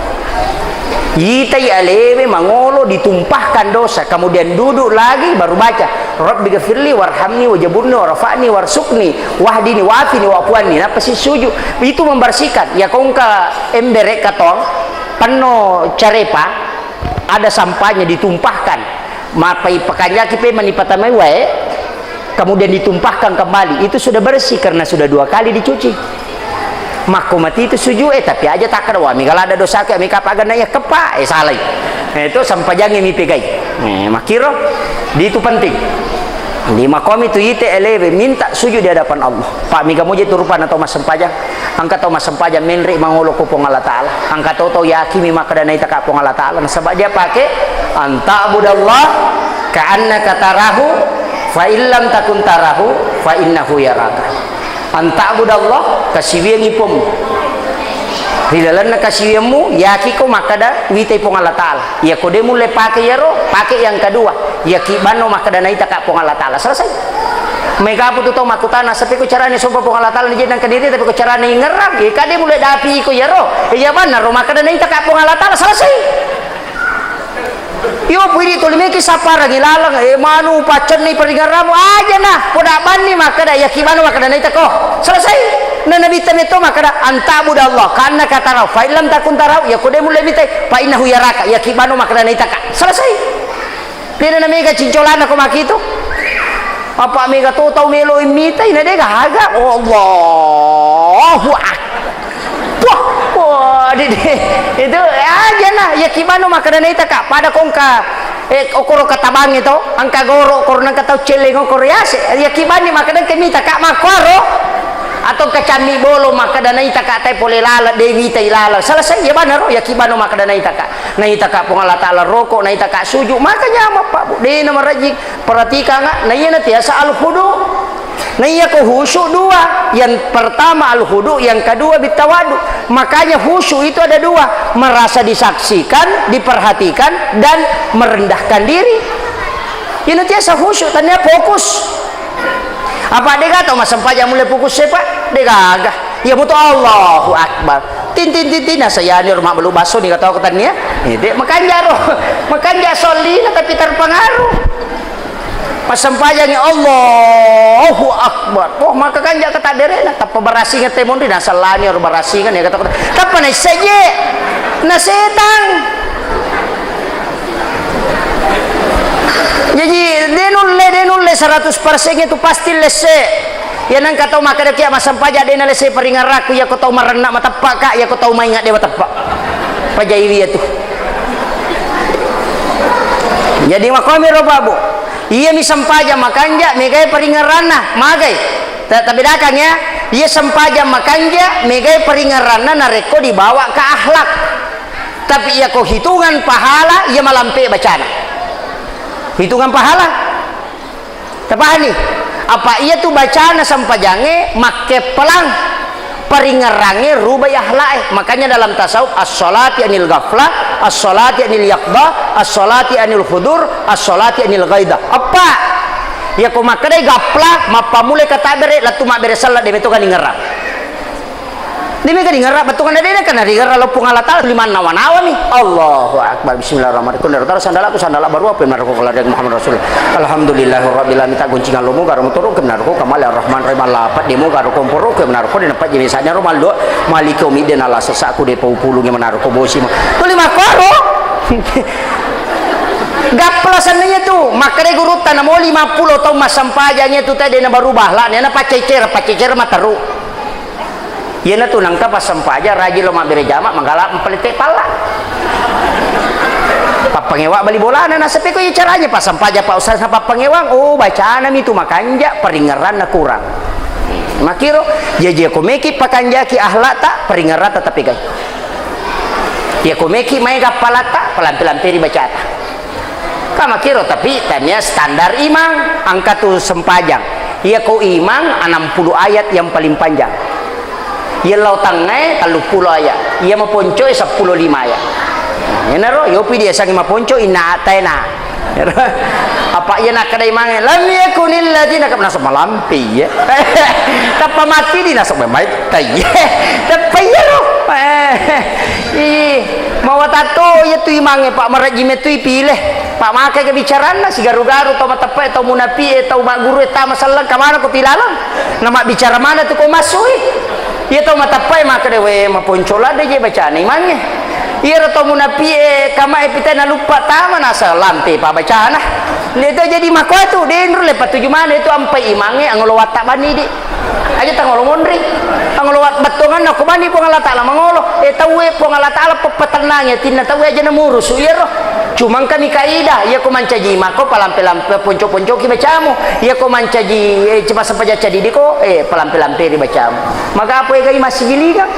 Yitai alewe mangolo ditumpahkan dosa, kemudian duduk lagi baru baca, "Rabbi ghafirli warhamni wajaburni warfa'ni warsukni wahdini wafini wa'fu anni." Nappa si suju. Itu membersihkan. Ya kongka embere katong, penno carepa, ada sampahnya ditumpahkan. Mappai pakanjaki pe mani patamai wae, kemudian ditumpahkan kembali. Itu sudah bersih karena sudah dua kali dicuci. Makko mati itu sujud, eh, tapi aja takkeda, "Wah, mega ladda dosaku, mega paganna iya keppa," eh, salai. Eh, itu sempajangnge mi pegai. Eh, makkiro, di itu penting. Di makomi tu ite elewe minta sujud di hadapan Allah. Pak, mega moje tu rupanna tau massempajang. Engka tau massempajang menre mangolo ko Puang Allah Taala. Engka tau tau yakimi makkeda naitaka Puang Allah Taala. Nasaba dia pake, "Anta'budallah ka'annaka tarahu, fa illam takun tarahu, fa innahu yaraka." Anta'budallah, kasiwiyangngi Puammu. Ri lalenna kasiwiyammu, yakiko makkeda, "Witai Puang Allah Taala." Iyako de mulle pake iyaro, pake yang kedua. Yakibanno makkeda, "Naitaka Puang Allah Taala." Selesai. Mega putu tau makkutana, "Sepi ko carane sompa Puang Allah Taala?" Naje nangka diri, tapi ko carane ingerang. Ika de mulle dapi iko iyaro. Iya bannaro makkeda, "Naitaka Puang Allah Taala." Selesai. Iyo, pui di tuli meki sapparangi laleng, eh, manu paccenni paringerramu aja nah, poda banni makkeda, "Yakibano makkeda naitako." Selesai. Na Nabitta metto makkeda, "Anta'budallah ka'annaka tarahu, fa illam takun tarahu, ya ko de mulle mitai, fa innahu yaraka, yakibano makkeda naitaka." Selesai. Dena na mega cincolana ko makitu. Apa mega to tau melo mitai na de gaga. Oh, Allahu Akbar. Wah, wah, di, di, itu aja nah, yakibano makkeda naitaka, pada kongka, eh, okoro katabangnge to, engka goro, okoro nengka tau celleng, okoro yase, yakibanni makkeda engka mitaka, makkoro, atau kacammi bolo, makkeda naitaka, tai pole laleng, de mitai laleng, selesai, ya banaro, yakibano makkeda naitaka, naitaka Puang Allah Taala roko, naitaka suju, makanya apa, Pak, Bu, de na marajing, perhatikanga, na iya na tiasa al-khudu. Nah, iya ko khusyuk dua. Yang pertama al-khudu, yang kedua bitawadu. Makanya khusyuk itu ada dua, merasa disaksikan, diperhatikan, dan merendahkan diri. Ini tiasa khusyuk, tania fokus. Apa dega tau massempajang mulai fokus sepa? Degaga. Iya mutu Allahu Akbar. Tin tin tin tin nasayani rumah belu baso ni kata aku tania. Ini makanja ro. Makanja solina tapi terpengaruh. Passempajangngi, Allahu Akbar. Oh, maka kanja kata derena. Tappa barasingeng temonri, nasallani ro barasingeng, ya kata, tappa naisseng je. Na setang. Jadi, de nulle, de nulle seratus persen itu pasti lesse. Ya nangka tau makkeda kia massempajang de nalesse paringerrakku, ya ko tau marenna mateppa ka, ya ko tau mainga de mateppa. Pajaiwi ya tu. Jadi makomi ro babu. Iyami sempajang makanja, megai paringerranna, magai. Ta-, tabedakan ya, Iya sempajang makanja, megai paringerranna narekko dibawa ka akhlak. Tapi iya ko hitungan pahala, iya malampe bacana. Hitungan pahala. Tapahani? Apa iya tu bacana sempajangnge makkeppelang, paringerrangnge rubai akhlak e. Makanya dalam tasawuf, as-salati anil ghaflah, as-salati anil yaqdah, as-salati anil hudur, as-salati anil ghaidah. Eppa. Iya ko makkedai gapla, mappammulai katabere, lettu mabbere selleng, de meto kaningerrang. De mega ningerrang, bettuanna de na kana ningerrang lo Puang Allah Taala, limannawa-nawami. Allahu Akbar, Bismillahirrahmanirrahim. Kunero taro sandalaku, sandala baru apa menaro ko lari Muhammad Rasul. Alhamdulillahirabbil alamin, ta goncingan lo moga ro motoro ke menaro ko kamale Ar-Rahman Rahim Allah apa de moga ro komporo ke menaro ko de nampa jemi sanya ro maldo, maliki umi de nala sesaku de pau pulungi menaro ko bosi ma. Tuli makoro. Gappala senna iya tu, makkeda gurutta namo lima pulo taung massempajang iya tu tede na baru bahla, na paccecer, paccecer materu. Iyanatu nengka passempajang rajin lo mabbere jama, manggala mpalette palla. Pappangewa bali bolana, nasaba ko iya caranya passempajang, Pak Ustaz, na pappangewang, oh, bacana mi tu makanja, paringerranna kurang. Makiro, jaji ko meki pakanjaki akhlakta, paringerrata tapegai. Iya ko meki maega palatta, palampe-lamperi bacata. Ka makiro, tapi tania standar imang, angka tu sempajang. Iya ko imang enam puluh ayat yang paling panjang. Iya lao tangngae tellu pulo ayat. Iya maponcoe seppulo lima ayat. Enaro, yopi dia sangi maponco inna ataena. Apa iya nakkeda imangnge, "Lam yakunil ladzina," nasaba malampe iya. Tappa matti di nasaba mai tai. Tappa iyaro. Eh, ih, mawatatto iya tu imangnge, Pak, marejji mettu ipile. Pak, makai kebicaranna sigaru-garu, tau mateppe'e, tau munapi'e, tau maggurue, tama selleng, kamana ko pilaleng? Na mabbicara mana tu ko masui? Iya tau mateppe'e makkeda, "We, maponco ladde je bacana imangnge." Iyaro tau munapi'e, kamae pita naluppa tama nasa lampe pa bacana. Neta jadi makoa tu, denro le patuju mana itu ampai imangnge angolo watta bani di. Aja tangolo monri. Angolo wat-, bettuanganna ko bani Puang Allah Taala mangolo. Eh, tauwe Puang Allah Taala peppatennangi atinna tauwe aja namurusu iyaro. Cuma engka mi kaidah, iya ko mancaji mako palampe-lampe ponco-poncoki bacamu. Iya ko mancaji, eh, cuma sempaja cadidi ko, eh, palampe-lampe ri bacamu. Maka apa egai masigilingang?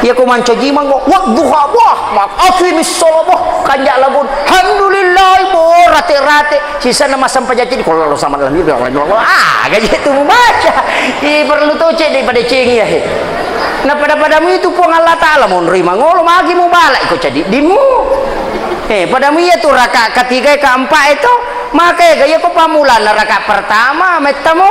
Iya ko mancaji mango, wadduha, wah, mak aqimis shalah, wah, kanja lagun. Alhamdulillah, bo, rate-rate. Sisanna massempajang ceddi, qul huwallahu ahad, lam yalid walam yulad, ah, gaji tu mubaca. Ih, perlu to ceddi pada cengi ya, he. Na pada-padamu itu Puang Allah Taala monroi mangolo, magi mubala iko ceddi dimu. Eh, padamu iya tu raka ketiga, keempat itu, maka iya ko pamulana raka pertama, mettamo.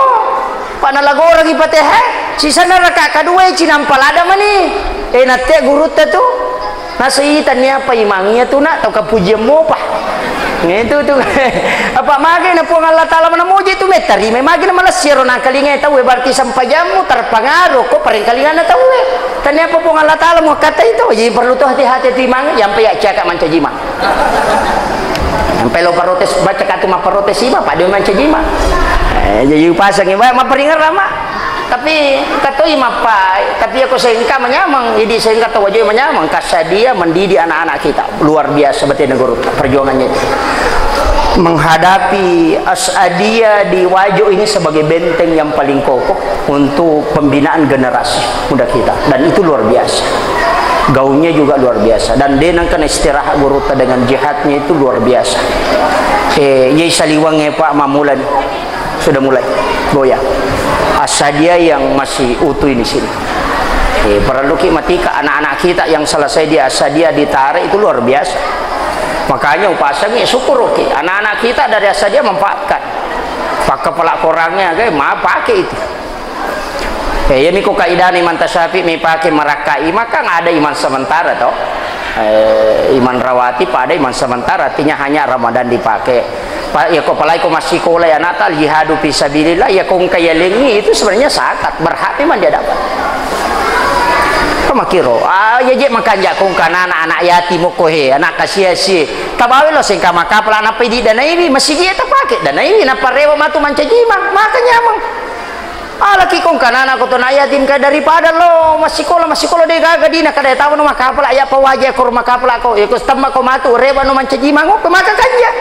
Pana lagorangi Fatihah, sisanna raka kedua cinampa lada mani. Eh, natte gurutta tu. Nasai tania apa imang iya tu nak tau kapujian mopa. Itu tu. Apa mage na Puang Allah Taala mana moje tu mettari, me mage na malessi ro nangkalingai tauwe, berarti sempajammu terpengaruh ko parengkalinganna tauwe. Tania apa Puang Allah Taala mau kata itu, jadi perlu tu hati-hati tu imang, yang pe ya caka mancaji imang. Sampai lo protes, baca katu ma protes iba, pada mancaji imang. Eh, jadi upasang iba, ma peringat lama. Tapi katoi mappai, tapi ako sengka manyameng, idi sengka tau Wajo manyameng, kasadia mendidik anak-anak kita. Luar biasa betena guru perjuangannya itu. Menghadapi Asadia di Wajo ini sebagai benteng yang paling kokoh untuk pembinaan generasi muda kita. Dan itu luar biasa. Gaungnya juga luar biasa. Dan dia nang kena istirahat guru dengan jihadnya itu luar biasa. Eh, yai saliwang eh, Pak Mamulan. Sudah mulai goyah. Asadia yang masih utuh ini sini. Eh, perlu ki matika anak-anak kita yang selesai di Asadia ditarik itu luar biasa. Makanya upasangi syukur ki. Anak-anak kita dari Asadia manfaatkan. Pakai pelak korangnya, kayak ma pakai itu. Eh, iya miko kaidana Imam Tasyafi mi pakai merakkai, maka ada iman sementara toh. Eh, iman rawatib pada iman sementara, artinya hanya Ramadan dipakai. Pa-, ya ko apalagi ko massikola ya nata jihadu fi sabilillah, ya ko engka yalengi itu sebenarnya zakat, berhak memang dia dapat. Ko makiro, ah, ya je makanja ko engka anak-anak yatim ko he, anak kasiasi. Tabawe lo sengka makapala napa idi danaiwi, masigi ya tapake danaiwi, napa rewa matu mancaji imang, maka nyameng. Alaki kong kanana ko tona yatim ka daripada lo massikola, massikola de gaga dina kada tau no makapala ya pawaja ko makapala ko, ya ko stemma ko matu rewa no mancaji imang ko maka kanja.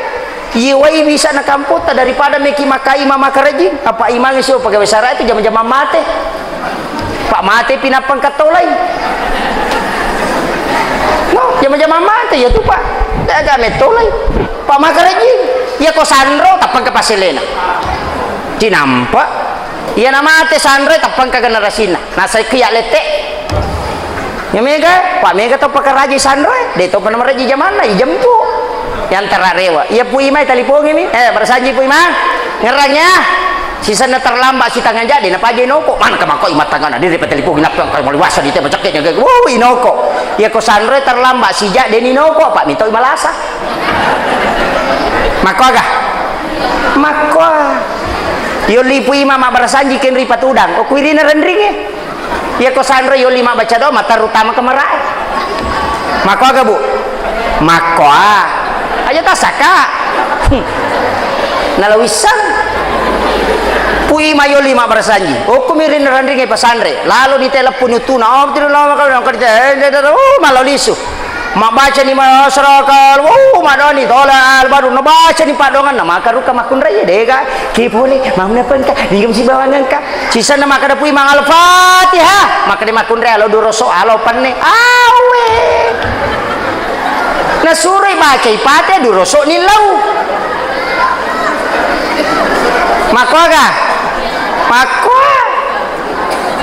Iye wai bisa na kampota daripada meki makai mama karaji, apa imang sio pegawai sara itu jama-jama mate. Pak mate pi nappa engka tolai. No, jama-jama mate ya tu, Pak. Dé' aga mettolai. Pak makarejing. Iya ko sanro tappa engka passelena. Cinampa. Iya na mate sanro tappa engka generasina. Nasai ki ya lette. Ya mega, Pak mega to pakaraji sanro, dé' to pernah maraji jamanna, ijempu. Yang terarewa. Iya Pu Imai talipongi mi. Eh, bersanji Pu Imang. Ngerang ya. Sisenna terlambat sitangnga jang, dé' napaja inoko. Maneng ka makko imattangana, dé' ripatelipongi nappa engka maliwasa di te macakke jaga. Wuh, inoko. Iya ko sanroe terlambat sijang, dé' ninoko, Pak, mintoi malasa. Makko aga? Makko. Yolli Pu Imang mabbarasanji kenri patudang. Okko irina renringe. Iya ko sanro yolli mabbaca doa, matteru tama kamarae. Makko aga, Bu? Makko a. Aja tasaka. Nalawissang. Pu Imang yolli mabbarasanji. Okko mi rinna renringe pasanre. Lalo ni telepon utuna. Oh, betul lama kau nang kerja. Eh, eh, eh, eh, oh, malau lisu. Mabbacani ma asrakal, wuh, madoni tola al baru nabacani paddoanganna, maka rukka makkunrai, dé' ga, ki pole, mauna pengka, digem sibawangengka. Sisenna makkeda Pu Imang Al-Fatihah, makkeda makkunrai alo duroso, alo penne. Awe. Nasuroi bacai Fatihah duroso ni lau. Makkoga? Makko.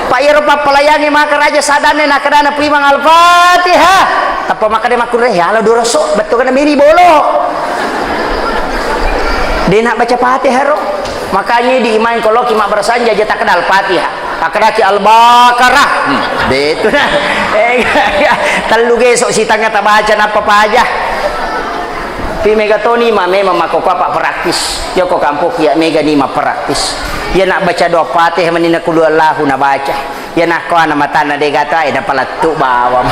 Pak, iyaro pappalayangnge maka raja sadanna, nakkedana Pu Imang Al-Fatihah. Tappa makkeda makkunrai, ya Allah, duroso, bettuanna miri bolo. Dé' na baca Fatihah ro. Makanya di imang koloki mabbarasanji aja takkeda Al-Fatihah. Takkedaki Al-Baqarah. Hmm, dé' tu na. Eh, tellu geso sitangnga tabaca nappa paja. Pi mega toni ma memang makkokkoe apa praktis. Joko kampokku ya mega ni ma praktis. Ya nak baca doa Fatihah mani na qul huwallahu na baca. Ya nakko ana matanna dé' gato ae na palettu bawang.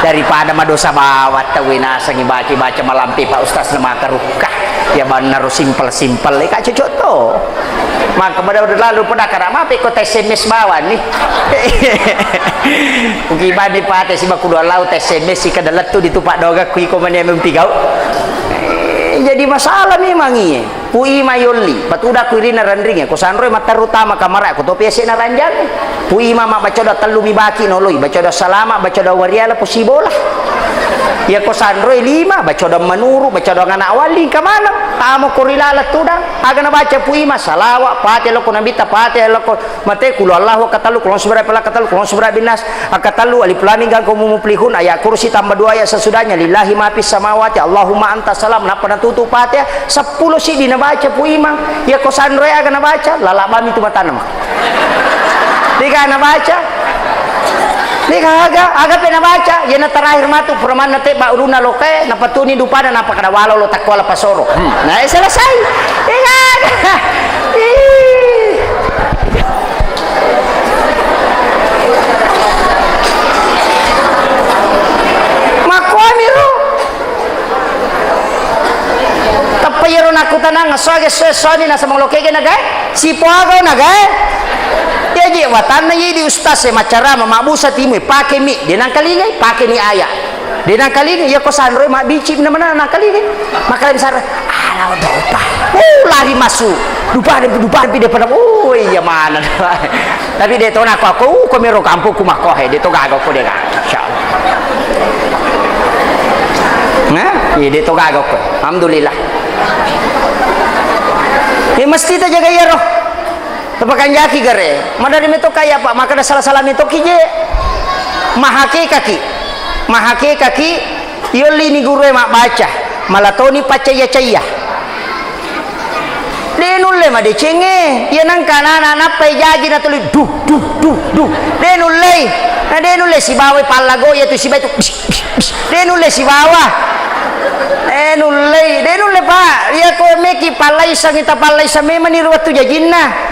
Daripada madosa bawang tau nasengi baca-baca malampe Pak Ustaz na makarukka. Ya bannaro simpel-simpel e ka cocok to. Maka pada lalu pada kada mape ko tes S M S bawang ni. Mungkin bani pate si bakulu lau tes S M S si kada lettu di tupak doga kui ko mani memang pigau. Eh, jadi masalah memang iye. Pu Imang yolli, patuda ku irina renringe, ko sanroe matteru tama kamara, ko topi ese na ranjang. Pu Imang mabbaca doa tellu mi baki noloi, baca doa salama, baca doa wariala, posibola. Iya ko sanroe lima, baca doa manuru, baca doa anak wali, kamana? Tamo ko rilala tudang, aga nabaca Pu Imang, salawa, Fatihah loko nabitta, Fatihah loko Mate, qul huwallahu akkatellu, qul a'udzu birabbil falaq akkatellu, qul a'udzu birabbin nas akkatellu, alif lam mim, qul ya ayyuhal muflihun, ayat kursi tambah dua ayat sesudahnya, lillahi ma fis samawati, Allahumma antas salam, nappa natutup Fatihah, seppulo siddi nabaca Pu Imang, iya ko sanroe aga nabaca, lalabami tu matanna mah. Dega nabaca. Dega aga, aga pe nabaca, iyana terakhir matu, pura manna tebba ulunna lokae, napatuni dupana, nappa kada walo lo takkuala pasoro. Hmm. Nah, eh, selesai. Dega aga. Ih. Makkuamiro. Tappa iyaro nakkutanang, esso aga esso, esso ni nasaba lokege nagae? Sipoaga nagae? Iyaji watanna idi ustaz e maccarama, mabbusa timu e, pake mi, de nangkalingai, pake ni aya. De nangkalingai, iya ko sanro e mabbici na mana nangkalingai. Makkalai misara, ala dopa. Uh, lari masuk. Dupa, dupa, dupa, dupa, oh iya mana. Tapi de to nako aku, uh, ko miro kampung ku mako he, de to gaga ko de gaga. Insyaallah. Nah, iya de to gaga ko. Alhamdulillah. Ya mesti ta jaga iyaro. Tapakanjaki gare. Madari meto kaya apa? Maka ada salah-salah meto kije. Mahake kaki. Mahake kaki. Yolli ni guru e mabbaca. Malatoni pacaya-caya. De nulle madecengnge, iya nengka anak-anak nappai jaji natuli, duh, duh, duh, duh. De nullei. Na de nulle sibawai pallago iya tu sibai tu. Bs, bs, bs. De nulle sibawa. De nullei, de nulle, Pak. Iya ko meki pallaisangi tapallaisan memang ni ruwattu jajinna.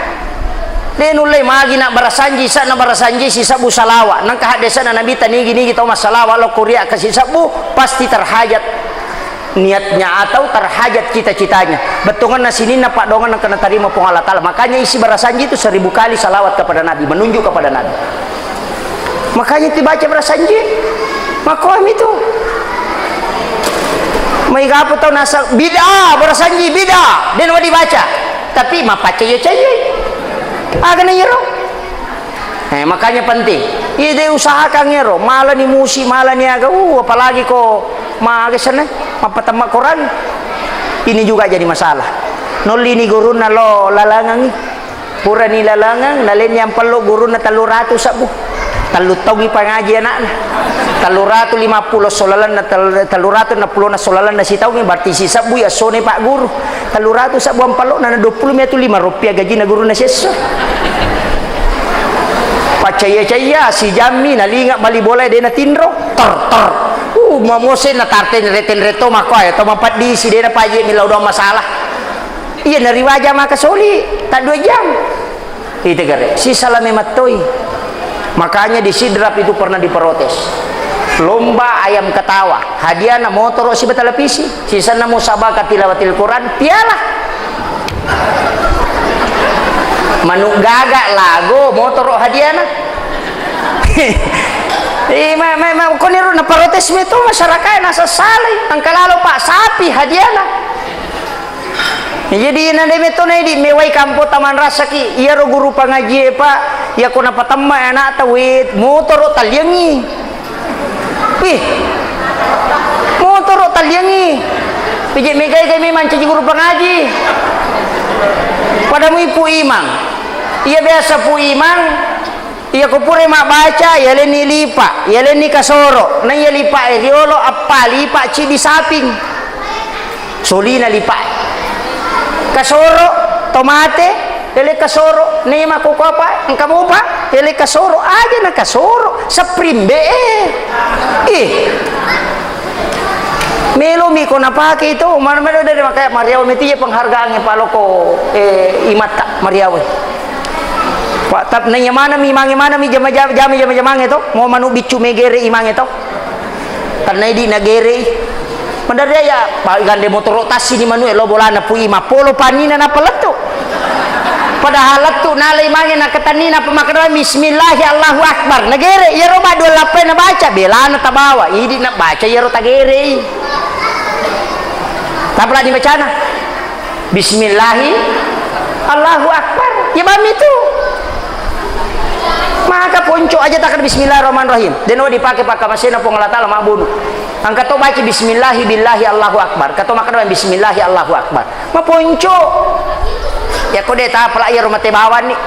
De nullei magi na barasanji, sa na barasanji sisebbu salawa. Nengka haddesana Nabi tanigi-nigi tau massalawa lo kuria ke sisebbu pasti terhajat niatnya atau terhajat cita-citanya. Bettuanna sininna paddoangan engka natarima Puang Allah Ta'ala. Makanya isi barasanji itu seribu kali salawat kepada Nabi, menunjuk kepada Nabi. Makanya dibaca barasanji. Makomi itu. Mai gapu tau nasa bid'ah, barasanji bid'ah. Den wadi baca. Tapi mapaca iya cai. Aga na iyaro. Eh, makanya penting. Iya, de usahakan ero, malani musik, malani aga, uh, apalagi ko ma-, aga senna, mappatemma Quran. Ini juga jadi masalah. Nollini gurunna lo lalangangi. Purani lalangang, nalenni ampello gurunna tellu ratu sebbu. Tellu taungi pangaji anakna. Tellu ratu lima puluh solalanna, tel-, tellu ratu enam puluh na solalanna sitaungi, berarti sisebbui essona Pak Guru. Tellu ratu sebbu ampello, na dua puluh metu lima rupiah gajina gurunna siesso. Paccaya-caya, sijammi, nalinga bali bola, de natinro. Tor, tor. Uh, mamose na tarte nrete-nreto, mako ayo to mapeddisi, de napaji mi lao doang masalah. Iya, nariwaja maka soli, tak dua jam. Itu gare, sisa lame mattoi. Makanya di Sidrap itu pernah diprotes. Lomba ayam ketawa, hadiahna motoro siba televisi, sisanna musabaka tilawatil Quran, piala. Manuk gaga lago, motoro hadiahna. Eh, ma-, ma-, ma-, koniru naprotes meto masyarakat, nasasalai. Engka lalo, Pak, sapi hadiahna. Jadi, nade metto naidi mewai kampo taman rasaki, iyaro guru pangajie, Pak, iyako napatemma anakta, wet, motoro taliangi. Wih, motoro taliangi. Pije megai-gai memang caji guru pangaji. Pada mui Pu Imang. Iya biasa Pu Imang, iyako pura mabbaca, yalenni lipa, yalenni kasoro, na iya lipa e riolo, appa lipa cidi saping. Solina lipa e. Kasoro, tomate, yale kasoro, nema koko apa, engka mopa, yale kasoro, aja na kasoro, sapring be e. Ih. Melo mi ko napake itu, mana-mana dari makanya Mariawa meti ya penghargaan ya paloko, eh, imatta Mariawa. Pak, tap nanya mana mi, mange mana mi jama-, jama, jama-, jama itu, mau manu biccu megere imange to. Karena idi nagerei. Maderri ya, pa-, gande motoro tassi ni manu e lo bolana Pu Imang, polo panina napa lettu. Padahal lettu nalai mange nakatanni napa makkeda bismillahi Allahu Akbar. Nagere, iyaro ma dua lappai nabaca, belana tabawa, idi nabaca iyaro tagerei. Tapalani bacana. Bismillahi, Allahu Akbar. Ya bami tu. Maka ponco aja takkan Bismillahirrahmanirrahim. Deno dipake pakkamasena Puang Allah Taala mabbunu. Angka to baca Bismillahi billahi Allahu Akbar. Kato makkeda Bismillahi Allahu Akbar. Maponco. Ya ko de tapala ya rumah te bawang ni.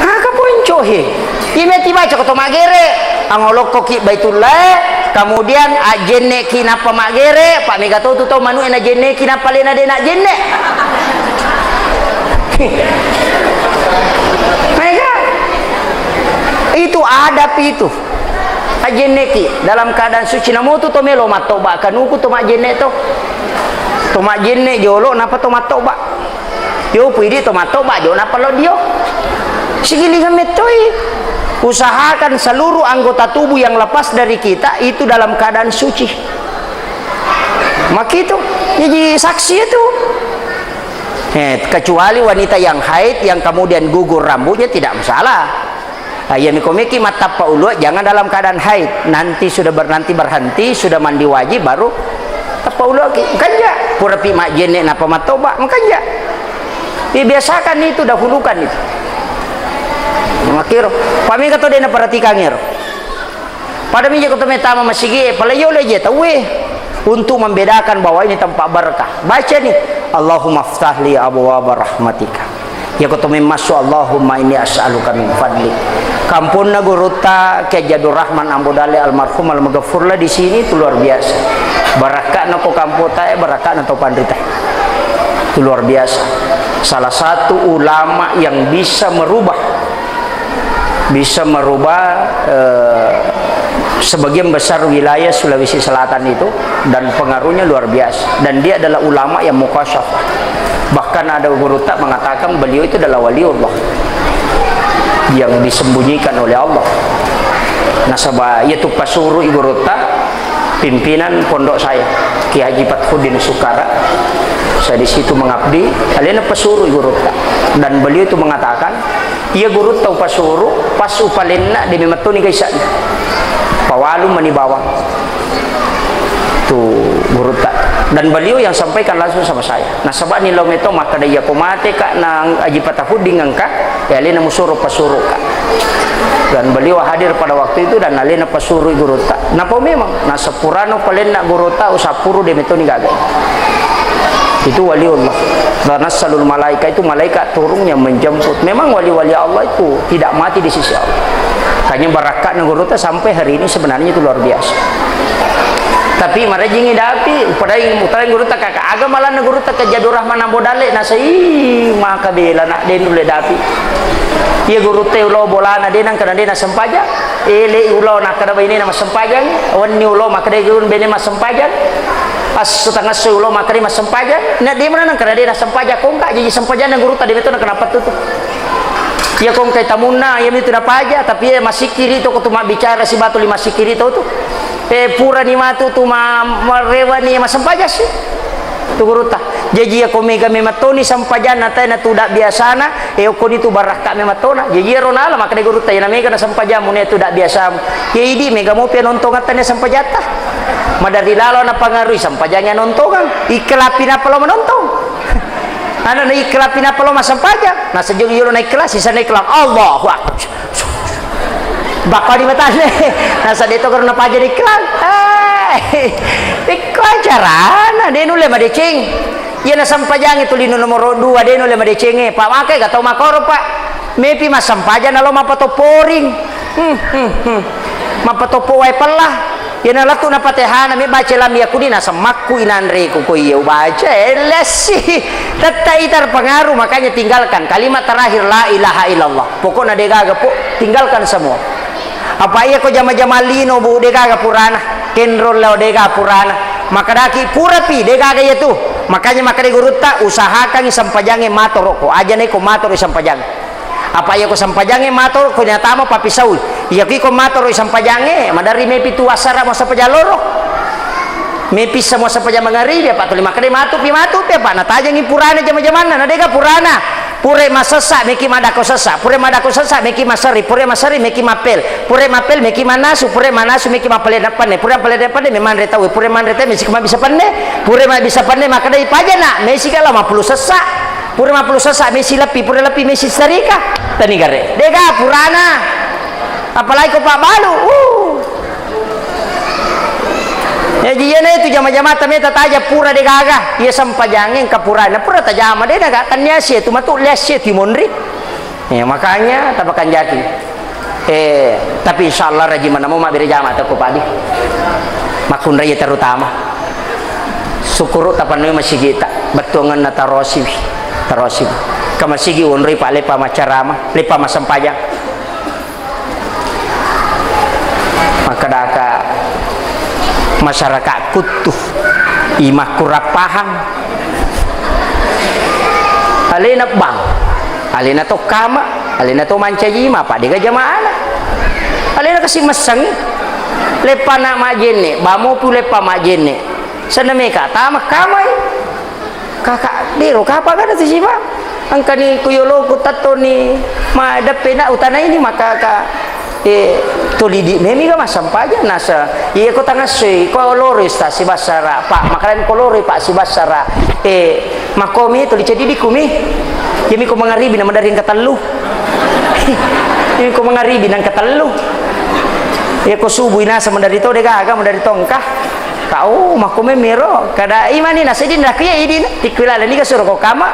Aga ponco he. Ime tibaca ko to magere. Angolokko ki Baitullah, kemudian ajenne ki nappa magere, pa mega to tu tau manu e najenne ki nappa lena de najenne. Mega. Itu adab itu. Ajenne ki dalam keadaan suci, namotu to melo mattoba kanuku to majenne to. To majenne jolo napa to mattoba. Yo, puidi to mattoba jo nappa lo dio. Sigilingan mettoi. Usahakan seluruh anggota tubuh yang lepas dari kita itu dalam keadaan suci. Makitu. Jadi saksi itu. Eh, kecuali wanita yang haid yang kemudian gugur rambutnya tidak masalah. Ah, iya, miko meki mattappa ulua, jangan dalam keadaan haid. Nanti sudah ber-, nanti berhenti, sudah mandi wajib, baru tappa ulua ki. Makanja, pura pi majjenne napa mattoba, makanja. Dibiasakan itu, dahulukan itu. Makiro, pamega to dena perhatikan ero. Pada mija ko to metama masigi, pala yo le je tauwe. Untuk membedakan bahwa ini tempat berkah. Baca nih, Allahumma ftahli abwaaba rahmatika. Iyako to memmassu, Allahumma inni as'aluka min fadlik. Kamponna gurutta Kiai Haji Abdul Rahman Ambo Dalle almarhum almaghfurlah di sini itu luar biasa. Barakka'na ko kampota e, barakka'na to panrita. Itu luar biasa. Salah satu ulama yang bisa merubah, bisa merubah, eh, sebagian besar wilayah Sulawesi Selatan itu, dan pengaruhnya luar biasa. Dan dia adalah ulama yang mukasyafah. Bahkan ada gurutta mengatakan beliau itu adalah waliullah yang disembunyikan oleh Allah. Nasaba, iya tu pasuru i gurutta, pimpinan pondok saya, Kiai Haji Fathuddin Sukara. Saya di situ mengabdi, alena pasuru i gurutta. Dan beliau itu mengatakan, iya gurutta upasuru, pas upalenna, de memettoni gaisa'na. Pawalu mani bawang. Tu gurutta. Dan beliau yang sampaikan langsung sama saya. Nasaba ni lao meto makkeda, "Iya ko mate ka na Aji Patahudding engka, ya alena musuro pasuro ka." Dan beliau hadir pada waktu itu dan alena pasuro gurutta. Napa memang? Nasepurano palenna gurutta usappuru de metoni gaga. Itu waliullah. Tanassalul malaika, itu malaikat turun yang menjemput. Memang wali-wali Allah itu tidak mati di sisi Allah. Hanya barakka'na gurutta sampai hari ini sebenarnya itu luar biasa. Tapi marejingi Dapi, padai mutarai gurutta kaka, aga malanna gurutta ke Jadu Rahman Ambo Dalle, nasai maka bela nak de nulle Dapi. Iya gurutta ulao bolana de nangka na de nasempajang. Ele ulao nakkeda bainena massempajang, wenni ulao makkeda gurun bene massempajang. Asso tangasso ulao makkeda massempajang. Na de mana nangka na de nasempajang kongka, jaji sempajanna gurutta de metto nangka napattu tu. Iya kongka tamunna, iya mitu napaja, tapi iya masikiri to ko tu mabbicara sibatu lima sikiri to tu. Eh, purani matu tu ma-, marewani massempajang si. Tu gurutta. Jaji iya ko mega memang toni sempajanna tae na tuda biasana, eh, okkoni tu barakka memang tona. Jaji ero nala makkeda gurutta, iya na mega na sempajammu ne tuda biasamu. Iya idi mega mopi nontongatta ne sempajatta. Madari lalo na pangarui sempajangnge nontongang. Ikkelapi napa lo manontong. Anu na ikkelapi napa lo massempajang. Nasejjong yolo na ikhlas, sisa na ikhlas. Allahu Akbar. Bakka di matane. Nasa de to karena paja di iklan. Eh, iklan carana, de nulle madeceng. Iya na sempajangi tu lino nomoro dua, de nulle madecenge. Pak, makai ga tau makoro, Pak. Mepi massempajang nalo mapatopporing. Hmm, hmm, hmm. Mapatoppo wae pella. Iyana lettu na Fatihana, mi baca lam yakuni, nasemmakku inanreku ko iya ubaca, eh, lessi. Tetta ita terpengaruh, makanya tinggalkan kalimat terakhir la ilaha illallah. Pokokna degaga, po, tinggalkan semua. Apa iya ko jama-jama lino, Bu, degaga purana. Kenrol lao dega purana. Makadaki purapi degaga iya tu. Makanya makadai gurutta, usahakangi sempajangnge matoro ko. Aja neko matoro sempajangnge. Apa iya ko sempajangnge matoro ko natama papisaui. Iya ko iko matoro sempajangnge, maderri mepi tu assara mo sempajang loro. Mepi semua sempajang mangaribi, apa tuli makkeda matupi, matupi, apa natajangi purana jama-jamanna, na dega purana. Pura masessa meki madako sessa, pura madako sessa meki maseri, pura maseri meki mapel, pura mapel meki manasu, pura manasu meki mapalena penne, pura palena penne memanre tau, pura manre tau meki mabisa penne, pura mabisa penne makkedai pajana, mesi kala mapulu sessa. Pura mapulu sessa mesi leppi, pura leppi mesi serika. Tani gare. Dega purana. Apalagi ko pabbalu. Uh. Jaji iyana itu jama-jamata meta taja pura degaga. Iya sempajangnge engka purana. Pura tajama de naga tannia sia tu matu les sia tu monri. Ya, makanya tapakanjaki. Eh, tapi insyaallah rajin manamo mabbere jama teko padi. Makkunrai terutama. Sukkuru tapannoi masigita, bettuangenna tarosiwi, tarosiwi. Ka masigi wonroi pa lepa macarama, lepa masempajang. Makkedaka masyarakat kuttu, imakku rappahang. Alena bang, alena to kama, alena to mancaji ma, apa dega jamaana. Alena kasi messengi. Leppa na majenne, bamo pu leppa majenne. Senna meka, tama kamai. Kaka, dero kapa kada tu siba? Engkani ku yoloku tattoni ma deppe na utana ini maka ka, eh, tolidi memi ga masampaja nasa. Iya ko tangassoi, ko loro ista sibassara, Pak, makalani ko loro, Pak, sibassara. Eh, makomi toli cedidikku mi. Yami ko mangaribi na madari engka tellu. Yami ko mangaribi na engka tellu. Iya ko subuh inasa madari to de gaga madari tongka. Kau makko memiro, kada imani na sedin raku ya idina, tikku lala ni ka suro ko kama.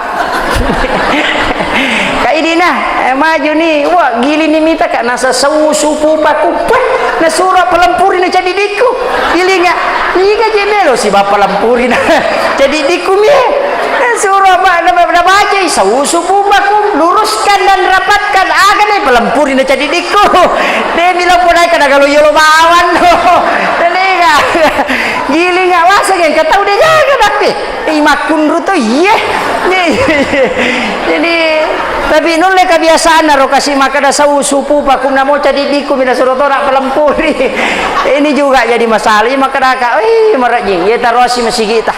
Ka idina, eh, maju ni, wah, gili ni mita ka nasa sau supu paku, puh, na suro palempuri na cedidikku. Gilinga, niga je melo si bapa lempuri na cedidikku mi. Na suro apa, na, na baca, sau supu paku, luruskan dan rapatkan, aga ni palempuri na cedidikku. De milo podai kada galo yolo bawan. Teniga. Gilinga, waseng engka tau de gaga, tapi, eh, makkunru to, iye. Jadi, tapi nulle kebiasaanna ro kasi makkeda sau supu pakunna mo cedidikku mina suro tona palempuri. Ini juga jadi masalah. Iya makkedaka, "Oi, marejjing, iya tarosi masigita."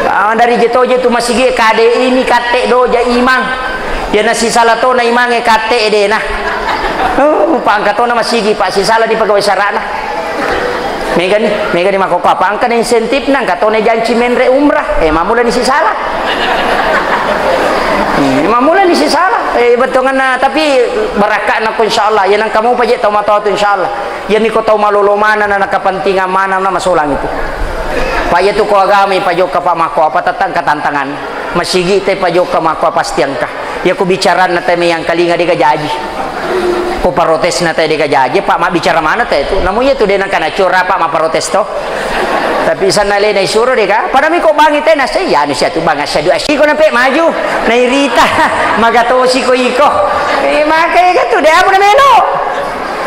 Ah, dari jetoje tu masigi kade ini katte doja imang. Iya nasisala tona imange katte dena. Oh, pangkatona masigi, Pak, sisala di pegawai sarana. Megani, megani makkokko apa? Engkana insentifna, engka tona janci menre umrah. Eh, mammulani sisala. Hmm, mammulani sisala. Eh, bettuanna, tapi barakka'na ko, insyaallah. Iya nengka mupa je tau matoa tu, insyaallah. Iyami ko tau malolo maneng na, na kepentingan maneng na, masolang itu. Pa iya tu ko agama pajokka, pa makko apa, tettangka tantangan. Masigi te pajokka makko, pasti engka. Iya ko bicaranna te meyangkalinga, dega jaji. Ko parotesna te dega jaji, pa mabbicara maneng te tu. Namu iya tu de nengka nacora, pa maprotes to. Tapi sanna lena isuro dega. Padami ko bangi te nase, iya anu sia tu bang, asyhadu asyiko nampe maju. Nairita, magatosi ko iko. Eh, maka iya tu de amu na melo.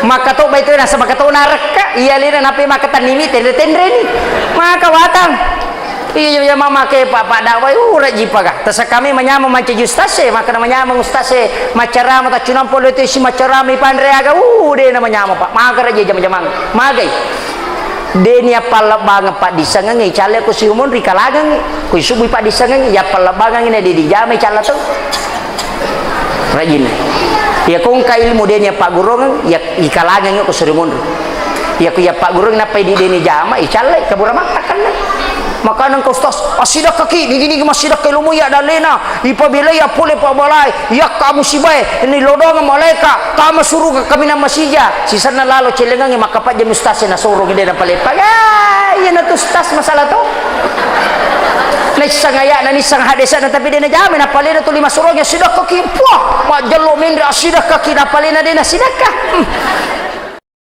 Maka to bai tu nasa maka to narekka. Iya lena nape maka tannimi tenre-tenreni. Maka watang. Iya, iya, mama ke, Pak, Pak dakwah, uh, rajji paga. Tasakami manyameng mancaji ustaz e, makkeda manyameng ustaz e, maccarama taccunang pole tu isi maccarama ipanre aga, uh, de na manyameng, Pak. Maga rajji jama-jamang. Magai. De ni appallebbangeng paddissengengnge, icalle ko siumonri kalangengngi. Ko isubui paddissengengngi, iya appallebbangeng na de dijamai calla tau. Rajinna. Iya ko engka ilmu de ni appagguruangeng, iya ikalangengngi ko suri monro. Iya ko iya appagguruangeng nappai di de ni jama, icallai kabura mattakanna. Makana engka ustaz, assidakkaki, nigi-nigi massidakka ilmu iya dallena, ipabelai appole pabalae, iyakka musibae, ni lodongeng malaika, tama suruga kaminang masija, sisenna lalo celengangngi makkapajjami ustaz e nasorongi de napaleppa. Ah, iyana tu ustaz masalah to. Naisseng aya'na, naisseng hadesa'na, tapi de najama, napalena tuli massuroangngi assidakkaki. Puah, majjello menre assidakkaki, napalena de nassidakka. Hmm.